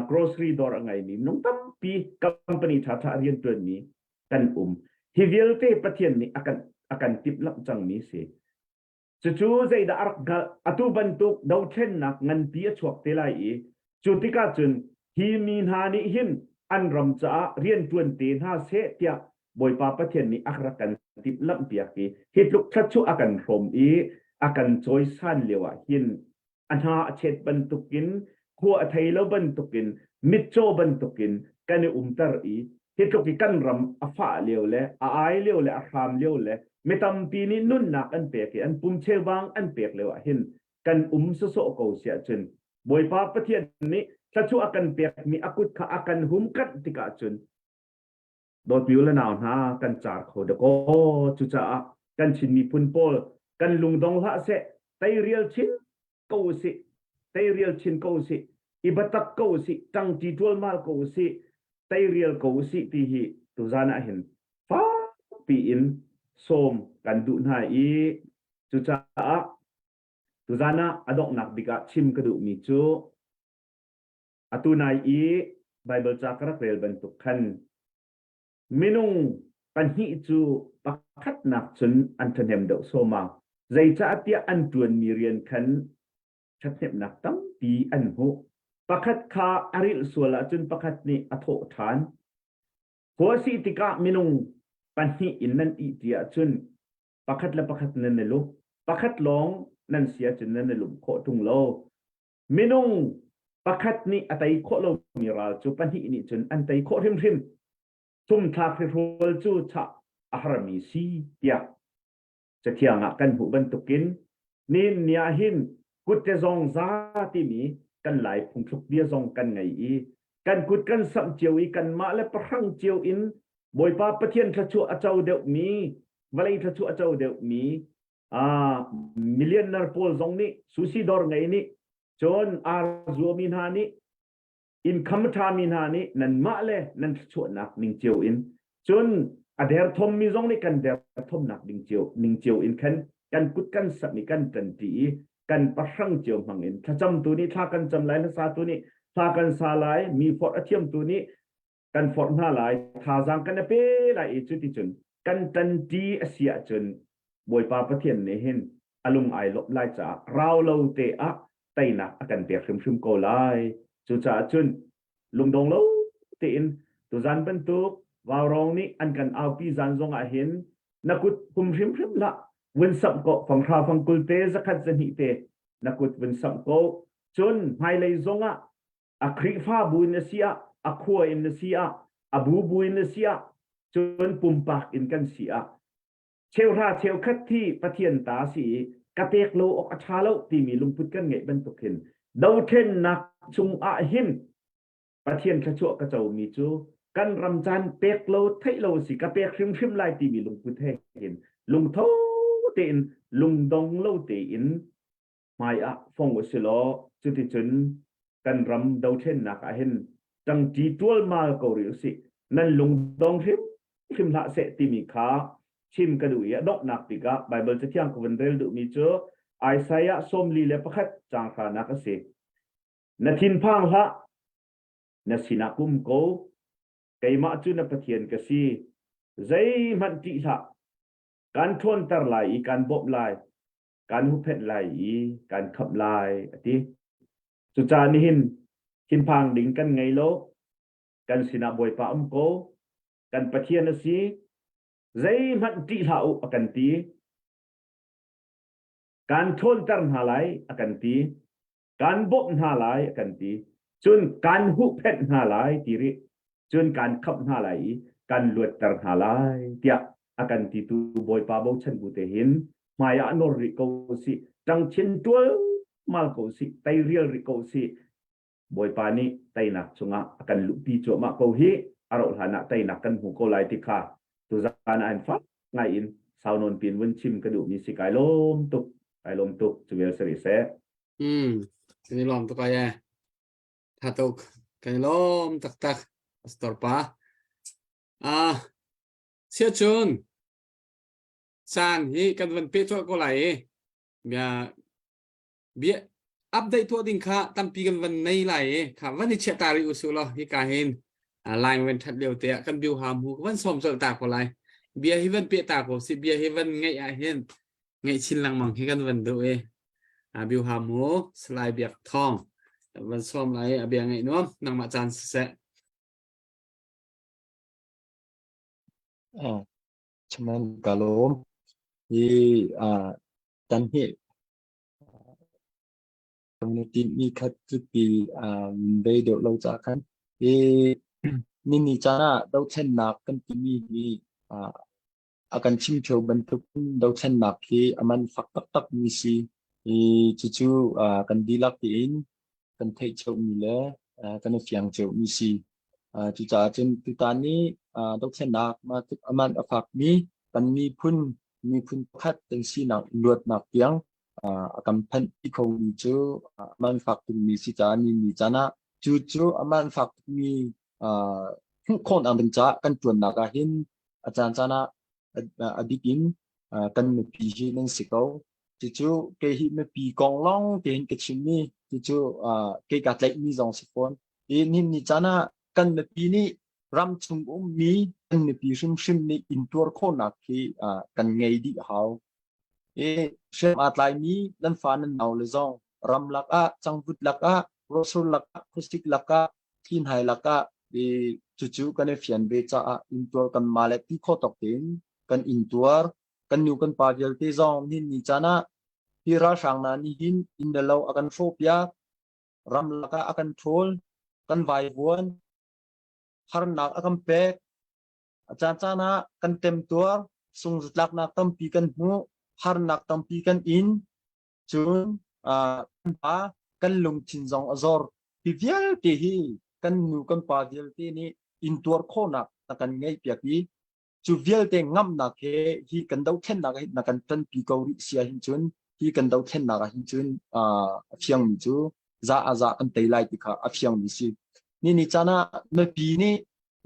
grocery dawr a ngeimi minung tampi company ṭhaṭha a rianṭuanmi kan um hi vialte Pathian nih a kan a kan timhlamh cangmi si Cucu zeidah a rak hngalh? Atu bantuk dothlennak nganpi a chuak te lai i cu tikah cun hi mi hna nih hin an ram caah rianṭuan te hna seh tiah Bawipa Pathian nih a rak kan timhlamhpiak i hi tluk thluachuah a kan hrawm i a kan cawisan lioah hin a hna a chet bantukin khua a thei lo bantukin mitcaw bantukin kan i umter i hi tluk i kan ram a fah lio le a ai lio le a hram lio le mi tampi nih nunnak an pek i an pum cheubang an pek lio ah hin kan um sawsawh ko si ahcun Bawipa Pathian nih thluachuah a kan pekmi a kut kha a kan hum kanh tikah cun dawtmi u le nau hna kan car kho dakaw cucaah kan Chin miphun pawl kan lungdong hlah seh teirial chin ko usih teirial chin ko usih i biatak ko usih ṭangṭi ṭualmal ko usih teirial ko usih ti hi tuzan ah hin fakpi in sawm kan duh hna i cucaah tuzan ah a donghnak bik ah chim ka duhmi cu Atu nai i Baibal ca ka rak rel bantuk khan minung pahnih cu pakhatnak cun an ṭhahnem deuh sawma. Zeicahtiah an ṭuanmi rian khan ṭhathnemhnak tampi an hmuh. Pakhat kha a rilh sual ahcun pakhat nih a thawh ṭhan. Khua si tikah minung pahnih in nan ihṭi ahcun pakhat le pakhat nan i lum. Pakhat lawng nan si ahcun nan i lum khawh ṭung lo. Minung pakhat nih a tei khawh lomi ral cu pahnih nih cun an tei khawh hrimhrim. Thumthlak hrihrual cu chah a harmi si tiah Cathiang ah kan hmuh bantukin nihin ni ah hin kutte zong za timi kan Lai phungthluk bia zong kan ngei i kan kut kan samh cio i kanmah le pahrang cio in Bawipa Pathian thluachuah a co deuhmi vawlei thluachuah a co deuhmi millionaire pawl zong nih sushi dawr ngei nih cun ar zuami hna nih income a ṭhami hna nih nanmah le nan thluachuahnak ning cio in cun a derthawmmi zong nih kan derthawmnak ding cio ning cio in khan kan kut kan samh i kan ṭanṭi i kan pahrang cio hmang in thlacamtu nih thla kan cam lai hlasatu nih thla kan sa lai mi forh a thiamtu nih kan forh hna lai thazaang kan i pe lai i cuticun kan ṭanṭi a si ahcun Bawipa Pathian nih hin a lung ai lawmh lai caah rau lo te ah teinak a kan pek hrimhrim ko lai. Cucaah cun lungdong lo tein tuzan bantuk vaurawng nih an kan aupi zan zong ah hin na kut hum hrimhrim hlah vun samh ko fanghra fangkul te zakhat zahnih te na kut vun samh ko cun hmailei zong ah a Khrihfabu in a si ah a khua in a si ah a bubu in a si ah cun pumpak in kan si ah Cheuhra cheukhat hi Pathian ta a si i ka pek lo awk a ṭha lo timi lungput kan ngeih bantuk hin dothlennak chung ah hin Pathian thluachuah ka comi cu kan ram caan pek lo theih lo si ka pek hrimhrim lai timi lungput he hin lungtho tein lungdong lo tein hmai ah fong u si law cuticun kan ram dothlennak ah hin ṭangṭi ṭualmal ko rih usih nan lungdong hrimhrim hlah seh timi kha chim ka duh i a donghnak bik ah Baibal Cathiang ka vun rel duhmi cu Isaiah 41 caang hranak a si. Na thinphang hlah, na sinah ka um ko, keimah cu na Pathian ka si, zeihmanh ṭih hlah, kaan ṭhawnter lai i kaan bawmh lai, kaan huhphenh lai i kaan khamh lai a ti. Cucaah nihin thinphang ding kan ngei lo. Kan sinah Bawipa um ko. Kan Pathian a si. Zeihmanh ṭih hlah u a kan ti. Kaan ṭhawnter hna lai a kan ti. Kaan bawmh hna lai a kan ti. Cun kaan huhphenh hna lai ti rih. Cun kaan khamh hna lai i kaan luatter hna lai tiah a kan titu Bawipa bochan bu te hin hmai ah nor rih ko sih ṭang chin ṭualmal ko sih teirial rih ko sih Bawipa nih teinak chungah a kan luhpi cuahmah ko hi a rauh hlan ah teinak kan hmu ko lai ti kha tuzaan ah in fak ngai in sau nawn pin vun chim ka duhmi si kai lawm tuk kai lawm tuk cu vial si rih seh. Hmm, kan i lawm tuk ai eh. Tha tuk. Kan i lawm taktak. Pastor pa. Ah, sia cun caan hi kan van peh colh ko lai i bia bia update tuah ding kha tampi kan van nei lai i kha van i chiah ta rih usu law hi ka hin line van that lio te ah kan biu ha mu van som colh ta ko lai bia hi van peh ta ko si bia hi van ngeih ah hin ngeih chin lengmang hi kan van duh i biu ha mu Salai Biak Thawng van som lai a bia ngeih nuam nangmah caan siseh Ah, Chaman ka lawm. Hi ah tan hi community mi khat cuti ah bei deuh lo ca khan hi nini caan ah dothlennak kan timi hi ah a kan chim theo bantuk dothlennak hi a man fak taktak mi si. I cucu ah kan dihlak tein kan theih cio-mi le kan i fiang cio-mi si. Cucaah cun tutan i dothlennak a man a fakmi kan miphun miphun pakhat kan sinak luatnak tiang a kan phanhpi khomi cu a man fak tukmi si caah ni ni caan ah cu cu a man fak tukmi hmuh khawhnak ding caah kan ṭuannak ah hin a caancaan ah a bik in kan mipi hi nan si ko. Cucu kei hi mipi kong lawng tein ka chimmi cucu kei kaa tlaihmi zong si fawn. I nihin ni caan ah kan mipi nih ram chung ummi kan mipi hrimhrim nih intuar khawhnak hi kan ngei dih hau. I hriam aa tlaimi nan fa nan nau le zong ramlak ah cangvut lak ah. Ruahsur lakah, khuasik lakah, thli-hnai lakah i cucu kan i fian ve caah intuar kanmah le ti khawh tawk tein kan intuar. Kan nu kan pa vialte zong nihin ni caan ah hi ralhrang hna nih hin inn le lo a kan hrawhpiak, ramlak ah a kan ṭhawl, kan vaivuan, harnak a kan pek. A caancaan ah kan temtuar, sungzatlaknak tampi kan hmuh, harnak tampi kan in. Cun kan pa kan lungthin zong a zor. Hi vialte hi kan nu kan pa vialte nih intuar khawhnak na kan ngeihpiak i cu vialte ngamhnak he hi kan dothlennak hi na kan ṭanpi ko rih si ahhin cun hi kan dothlennak ahhin cun a fiangmi cu za a za kan tei lai ti kha a fiangmi si. Ni ni caan ah mipi nih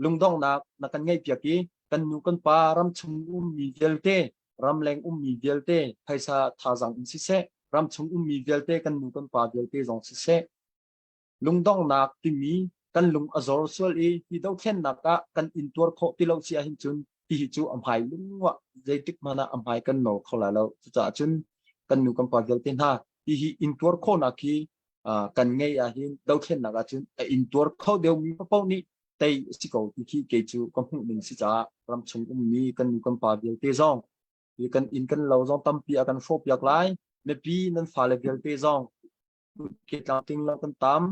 lungdonghnak na kan ngeihpiak i kan nu kan pa ramchung ummi vialte ramleng ummi vialte phaisa thazaang in siseh ramchung ummi vialte kan nu kan pa vialte zong siseh lungdonghnak timi kan lung a zor sual i hi dothlennak ah kan intuar khawh ti lo si ahhin cun hihi cu a hmai lungwah zeitik hmanh ah a hmai kan nawl kho lai lo. Cucaah cun kan nu kan pa vialte hna hihi intuar khawhnak hi kan ngei ahhin dothlennak ahcun a intuar kho deuhmi paoh nih tei a si ko ti khi kei cu ka hmuh ning si caah ramchung ummi kan nu kan pa vialte zong hi kan inn kan lo zong tampi a kan hrawhpiak lai. Mipi nan fale vialte zong ke tlamtling lo kan tam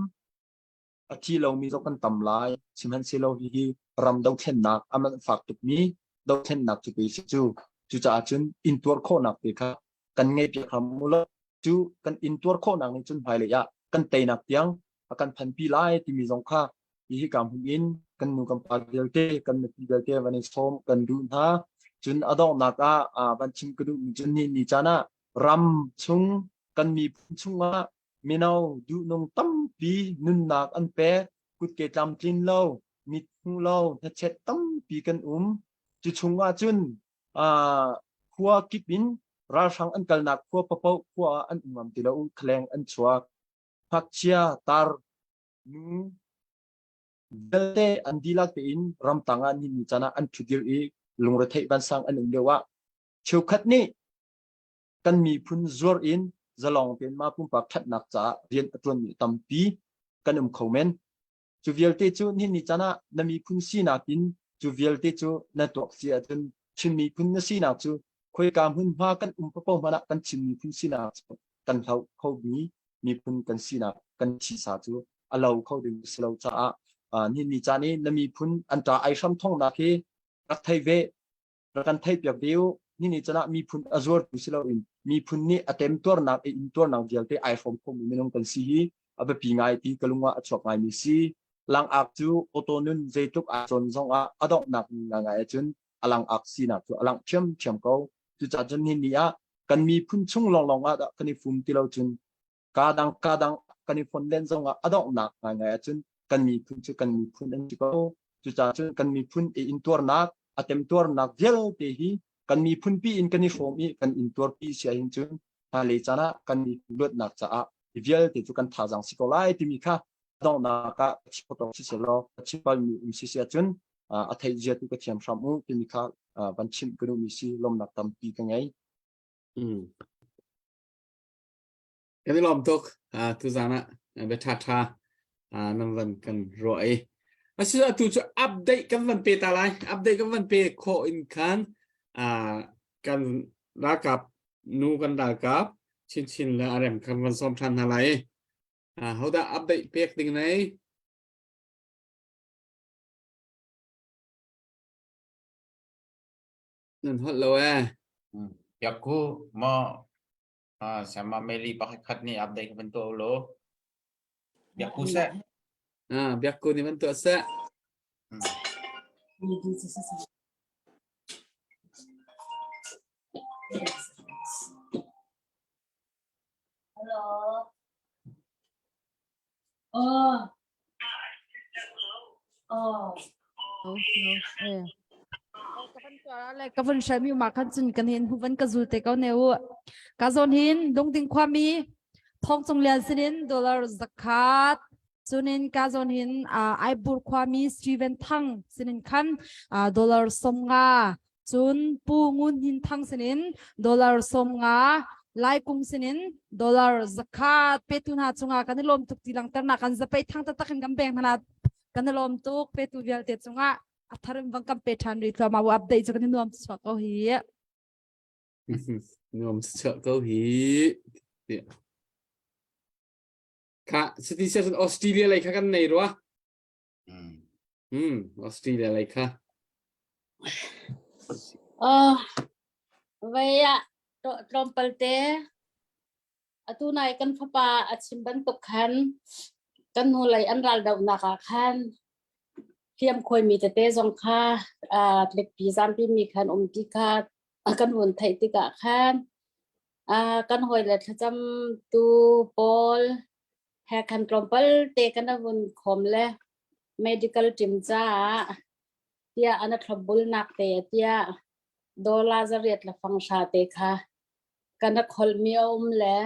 a thi lomi zong kan tam lai. Sihmanhsehlaw hihi ram dothlennak a man fak tukmi dothlennak cu pei si cu. Cucaah cun intuar khawhnak te kha kan ngeihpiak hram u law cu kan intuar khawhnak nih cun hmailei ah kan teinak tiang a kan phanpi lai timi zong kha hihi ka hmun in kan nu kan pa vialte kan mipi vialte van i sawm kan duh hna. Cun a donghnak ah van chim ka duhmi cu ni ni caan ah ram chung kan miphun chungah mino duhnung tampi nunnak an pek kutke tlamtlin lo mit hmu lo hnachet tampi kan um. Cu chungah cun khua kip in ralhrang an kalnak khua papoh khua ah an um ngam ti lo khaleng an chuak. Ngakchia tar nu vialte an dihlak tein ramtang ah ni caan ah an ṭhudir i lungretheih vansang an um lio ah cheukhat nih kan miphun zuar in zalong tein mah pumpak ṭhatnak caah rian a ṭuanmi tampi kan um kho men. Cu vialte cu nihin ni caan ah na miphun sinak in cu vialte cu na tuak si ahcun Chin miphun na sinak cu khoika hmunhma kan um paoh hmanh ah kan Chin miphun sinak cu kan hloh khomi miphun kan sinak kan thisa cu a lo kho ding si lo caah nihin ni caan i na miphun an ṭa ai hram thongnak hi rak thei ve rak kan theih piak ve u. Nihin ni caan ah miphun a zuartu si loin miphun nih a temtuarnak i intuarnak vialte ai hrawm khomi minung kan si hi a biapi ngai ti ka lung ah a chuak ngaimi si. Langak cu auto nun zeitluk aa cawn zong ah a donghnak ngai ahcun a langak sinak cu a langh ṭhiamṭhiam ko. Cucaah cun nihin ni ah kan miphun chung lawnglawng ah dah kan i fum ti lo cun kaa dang kaa dang kan i fon len zong ah a donghnak ngaingai ahcun kan miphun cu kan miphun an si ko. Cucaah cun kan miphun i intuarnak, a temtuarnak vialte hi kan miphun pi in kan i hrawm i kan intuarpi si ahhin cun hmailei caan ah kan miphun luatnak caah hi vialte cu kan thazaang si ko lai timi kha donghnak ah ka chim khawh si selaw ka chim palmi um si si ahcun a theih zia tu ka thiam hram u timi kha van chimh ka duhmi si lawmnak tampi ka ngei. Mm. Kan i lawm tuk tuzaan ah bia ṭha ṭha nan van kan ruah i asi atu cu update kan van pe ta lai update kan van pe khawh in khan kan ralkap nu kan ralkap chinchin le arem kan van sawm ṭhan hna lai hodah update pek ding nei nan holh lo eh Yakku mo Ah, sama Meli pakhat nih update ka van tuah law. Biakku seh. Ah, biakku nih van tuah seh. Hello. Oh. Oh. Eh. Ka vun hrai ma khan cun kan hin huvan ka zul te ko ne u. Ka zon hin dongding khuami thong cung lian sinin dollar zakhat cunin ka zon hin Aibur khuami Steven Thang sinin khan dollar 50 cun Pu Ngun Hin Thang sinin dollar 50. Laikung sinin dollar zakhat petu hna cungah kan i lawm tuk ti langternak kan zapei thang taktak in kan pek hna kan i lawm tuk petu vialte cungah a thar in vang kan pe ṭhan rih thluahmah u update cu kan i nuam chuak ko hi. Nuam chuak ko hi. Kha city session Australia lei kha kan nei rua. Hmm, Australia lei kha. Oh, vei ah tlawmpal te atu nai kan fapa a chim bantuk khan kan hnulei an ral dohnak ah khan hliam khuaimi tete zong kha tlikpi zampi mi khan um ti kha kan hun theih tikah khan kan hawile thlacam tu pawl he khan tlawmpal te kan vun khawm le medical team caah tiah an thlopbulnak te tiah dollar zariat le fang hra te kha kan a kholmi a um le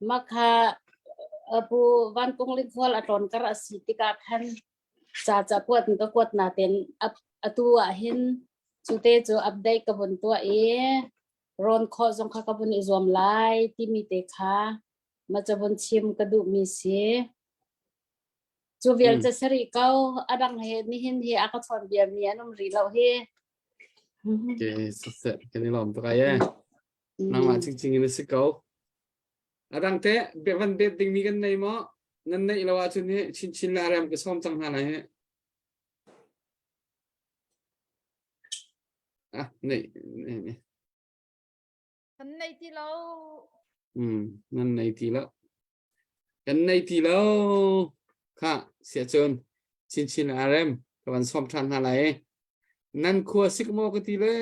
makha apu van kung ling khual a tlawn kar a si tikah khan ca ca kuat ka kuat na ten atu ah hin cu te cu update ka vun tuah i rawn khawh zong kha ka vun i zuam lai timi te kha ma ca vun chim ka duh mi si cu vial ca sari ko adang he nihin hi a ka chawn bia mi an um rih lo hi Okay, siseh kan i lawm tuk ai e. Nangmah chingching in a si ko. A dang te van bet dingmi kan nei maw? Nan neih lo ahcun hi chinchin le arem ka sawm cang hna lai hi. Ah, nei, nei, nei. Kan nei ti lo. Hmm, nan nei ti lo. Kan nei ti lo. Kha, sia cun chinchin le arem ka van sawm ṭhan hna lai. Nan khua sik maw ka ti le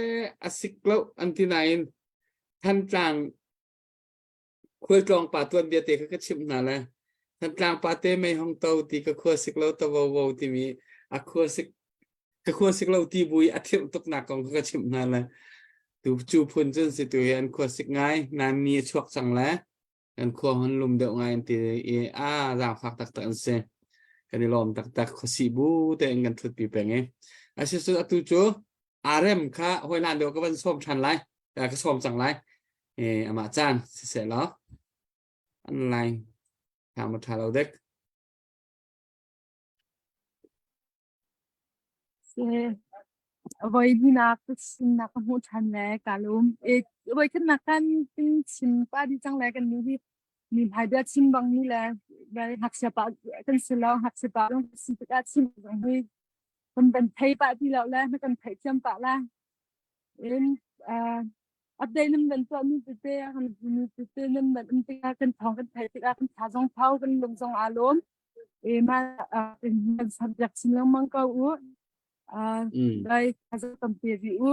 a sik lo an ti nain Thantlang khualtlawng pa tuanbia te kha ka chimh hna le Thantlang pa te mei hong to ti ka khua sik lo ta vo vo timi a khua sik ka khua sik lo ti bui a thirh tuk nak kong kha ka chimh hna le tu cu phun cun si tu hi an khua sik ngai nan ni a chuak cang le kan khua hon lum deuh ngai an ti i a zaangfak taktak an si kan i lawm taktak khuasi bu tein kan thutpi peng i asi cu atu cu arem kha hoi hlan deuh ka van sawm ṭhan lai ka sawm cang lai e amah caan siseh law an lai tha ma ṭha lo dek Voi hnih ka chimnak ka hmuh ṭhan le kaa lawm. Voi khatnak kan kan chim pah dih cang le kan nih hi mi hmai bia chim bang mi le ngakchia pa kan si lo ngakchia pa lawng si tikah chim zong hi kan van thei pah ti lo le na kan theihthiam pah la. In update nan van tuah mi tete kan mi tete nan van um tikah kan thawng kan theih tikah kan tha zong thau kan lung zong aa lawm. E ma kan subject chin lengmang ko u. Dai thazaang tampi rih u.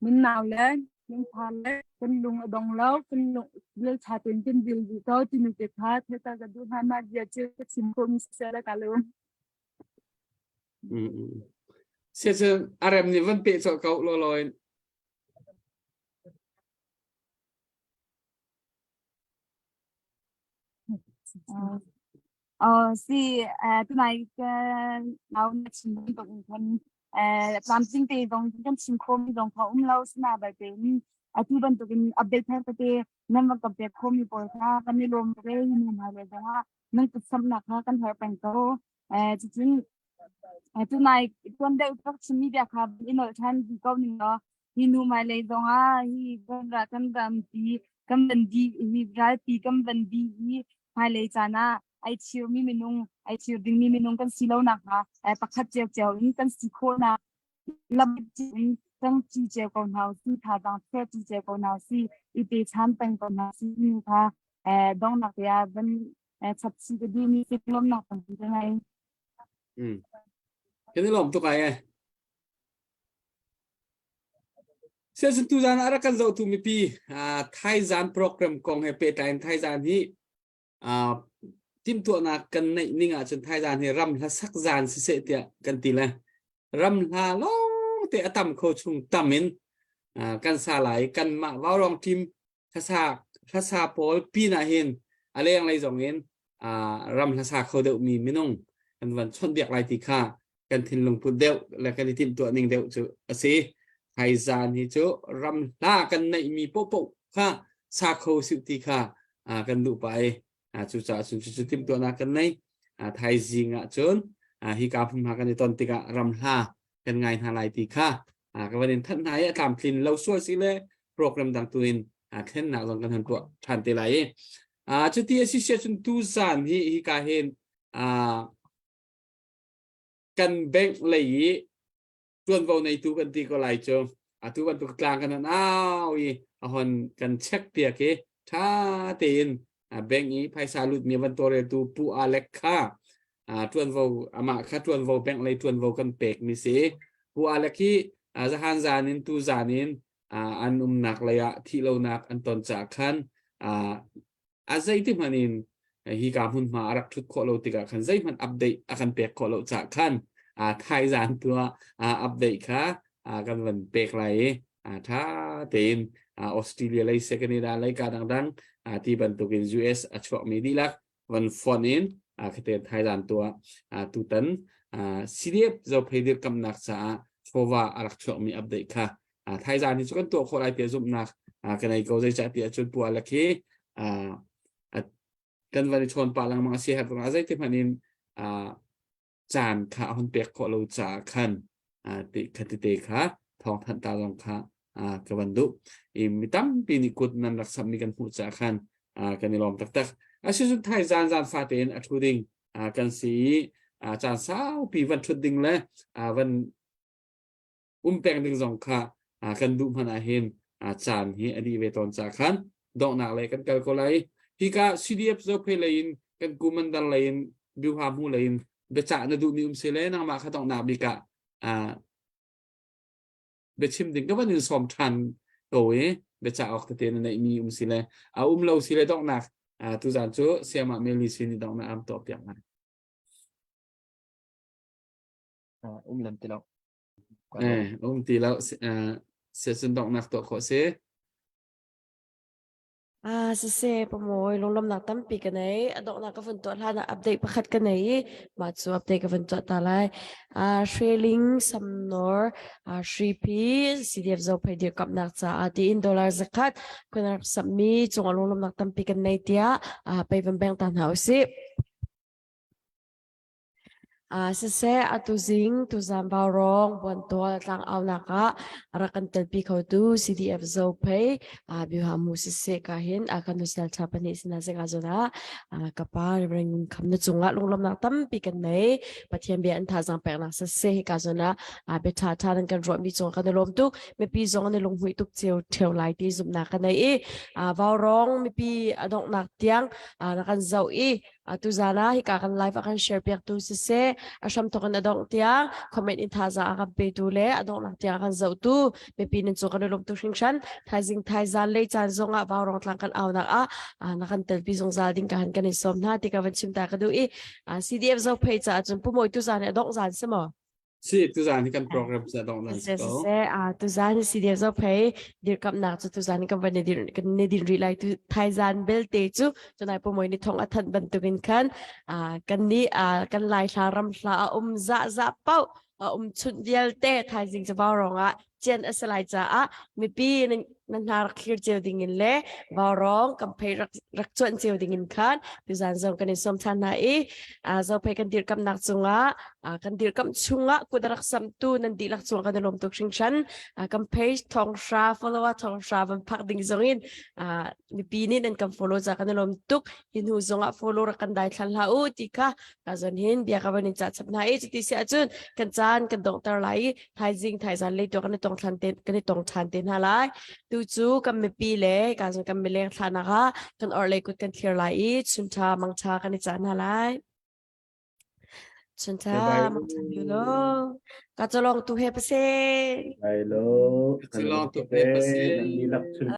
Min nau le min pha le kan lung a dong lo kan lung lel tha tein kan dil dih ko timi te kha theta ka duh hna ma bia cu ka chim ko mi se la ka lung. Se cu arem nih van pe cawh ko lo loin. Uh, si uh, tunai ka nau na chim bantuk in khan uh, tlamtling te zong kan chim khomi zong kha um lo sina balte in atu bantukin update thar tete nan van kan pek khomi pawl kha kan i lawm tuk e nu hmai le zong ah nan kut samnak kha kan har peng ko eh cucun tunai tuan deuh tuk chimmi bia kha i nolh ṭhan ko ning law hi nu hmailei zong ah hi kan ra kan rampi kan van di hi ralpi kan van di hi hmailei caan ah ai chirmi minung ai chir dingmi minung kan si lo nak hnga pakhat cio cio in kan si khawhnak lam in kan ci cio ko hna si thazaang thua ci cio ko hna si i pe chan peng ko hna si mi kha dongnak te ah van chap chi ka duh mi si lawmnak tampi ka ngei. Mm. Kan i lawm tuk ai eh. Siasun tuzan ah rak kan zohtu mipi Thaizan program kong he pehtlai in Thaizan hi timhtuahnak kan neih ning ahcun Thaizan hi ram hla sak zan siseh tiah kan ti le ram hla lawng te a tam kho chung tam in kan sa lai kanmah Vaurawng team hlasa hlasa pawl pin ah hin a lenglei zong in ram hlasa kho deuh mi minung kan van chawnhbiak lai ti kha kan thinlung put deuh le kan i timhtuah ning deuh cu a si. Thaizan hi cu ram hla kan neih mi popoh kha sa kho sih ti kha kan duh pa i cucaah cun cucu timhtuahnak kan nei. Thaizing ah cun hi ka hmunhma kan i ton tikah ramhla kan ngai hna lai ti kha ka van in thanh hna i a tlamtlin lo sual si le program dang tu in thlennak zong kan han tuah ṭhan te lai i cuti a si sia cun tu zan hi hi ka hin kan bank lei i tuanvo neitu kan ti ko lai cu atu bantuk tlang kan han au i a hon kan check piak i tha tein bank i phaisa lutmi van tawlreltu Pu Alec kha tuanvo amah kha tuanvo bank lei tuanvo kan pek mi si Pu Alec hi zahan zan in tu zan in an umnak lei ah thih lonak an ton caah khan a zeiti hmanh in hi ka hmunhma a rak thut khawh lo tikah khan zeihmanh update a kan pek khawh lo caah khan thaizan tu ah update kha kan van pek lai i tha tein Australia lei se Canada lei ka dangdang ti bantukin US a chuakmi dihlak van fonh in khate thaizan tu ah tutan CDF zophei dirkamnak caah chawva a rak chuakmi update kha thaizan hi cu kan tuah khawh lai tiah zumhnak ka nei ko zeicah tiah cun pu Alec hi kan van i chawn pah lengmang a si har ruangah zeiti hmanh in caan kha a hun pek khawh lo caah khan ti kha tete kha thawng thanh ta zong kha ka van duh i mi tampi nih kut nan rak sammi kan hmuh caah khan kan i lawm taktak asicun thai zan zan fate in a thu ding kan si i caan saupi van thut ding le van um peng ding zong kha kan duh hmanh ah hin caan hi a dih ve tawn ca khan donghnak lei kan kal ko lai. Hika CDF Zophei lei in kan kumandar lei in Biuha mu lei in biacah na duhmi um si le nangmah kha donghnak bik ah biachim ding ka van in sawm ṭhan ko i biacah awk tete na neihmi um si le a um lo si le donghnak tuzan cu Siamah Meli sin i donghnak am tuah piak lai. Um lem ti lo. Eh, um ti lo. Siasun donghnak tuah khawh si. Ah, siseh, pamoy, lunglawmnak tampi ka nei. A donghnak ka vun tuah hlan ah update pakhat ka nei i mah cu update ka vun tuah ta lai. Ah, Hreling Samnor, ah, Hripi, CDF Zophei dirkamnak caah tiin dollar zakhat kun rak sammi cungah lunglawmnak tampi kan nei tiah ah, pei van beng ta hna usih. Ah siseh, atu zing tuzan Vaurawng Buantual tlangaunak ah a rak kan telpi khotu CDF Zophei ah Biuhamu siseh ka hin a kan nusal tha pahnih sina zing ah zon ah ka pa Reverend Ngun Kham na cungah lunglawmnak tampi kan nei. Pathian bia an thazang peknak siseh hi ka zon ah bia tha tha nan kan ruahmi cungah kan i lawm tuk. Mipi zong an i lunghmuih tuk cio theu lai ti zumhnak ka nei i Vaurawng mipi a donghnak tiang na kan zoh i Tuzan ah hika kan live a kan share piaktu siseh a hramthawk in a dongh tiang comment in thazaang a kan petu le a donghnak tiang a kan zohtu mipi nan cu kan i lawm tuk hringhran. Thaizing thaizan lei caan zong ah Vaurawng tlang kan aunak ah na kan telpi zungzal ding ka han kan i sawm hna ti ka van chim ta ka duh i CDF Zophei caah cun Pu Mawi tuzan hi a dongh zan si maw? Si tuzan hi kan program sa dong nan si ko. Se a tuzan si dia zo phei dirkamnak cu tuzan kan van dir kan ne din ri lai tu thaizan belte cu chunai po moi ni thong a than bantukin khan a kan ni a kan lai hla ram hla a um za za pau a um chunh vialte thaizing chu vau ah cian a si lai caah mipi nan hna rak thlir cio ding in le vaurawng kan phei rak rak cuan cio ding in khan tuzan zong kan in sawm than hna i zophei kan dirkamnak cungah kan dirkamh chungah kut rak samtu nan dihlak cungah kan i lawm tuk hringhran kan page thonghra follower thonghra van phak ding zong in mipi nih nan kan follow ca kan i lawm tuk hi hnu zongah follow rak kan dai thlan hlah u ti kha ka zon hin bia ka van in ca chap hna i cuti si ahcun kan caan kan donghter lai i thaizing thaizan lei tu kan i tong than te kan i tong than te hna lai tu cu kan mipi le ka zon kan mileng thlanak ah kan orhlei kut kan thlir lai i chunṭha mangṭha kan i cah hna lai chunṭha mangṭha yu lo ka cholong tu he pase Ai lo Ka cholong tu he pase. Nan lak chun.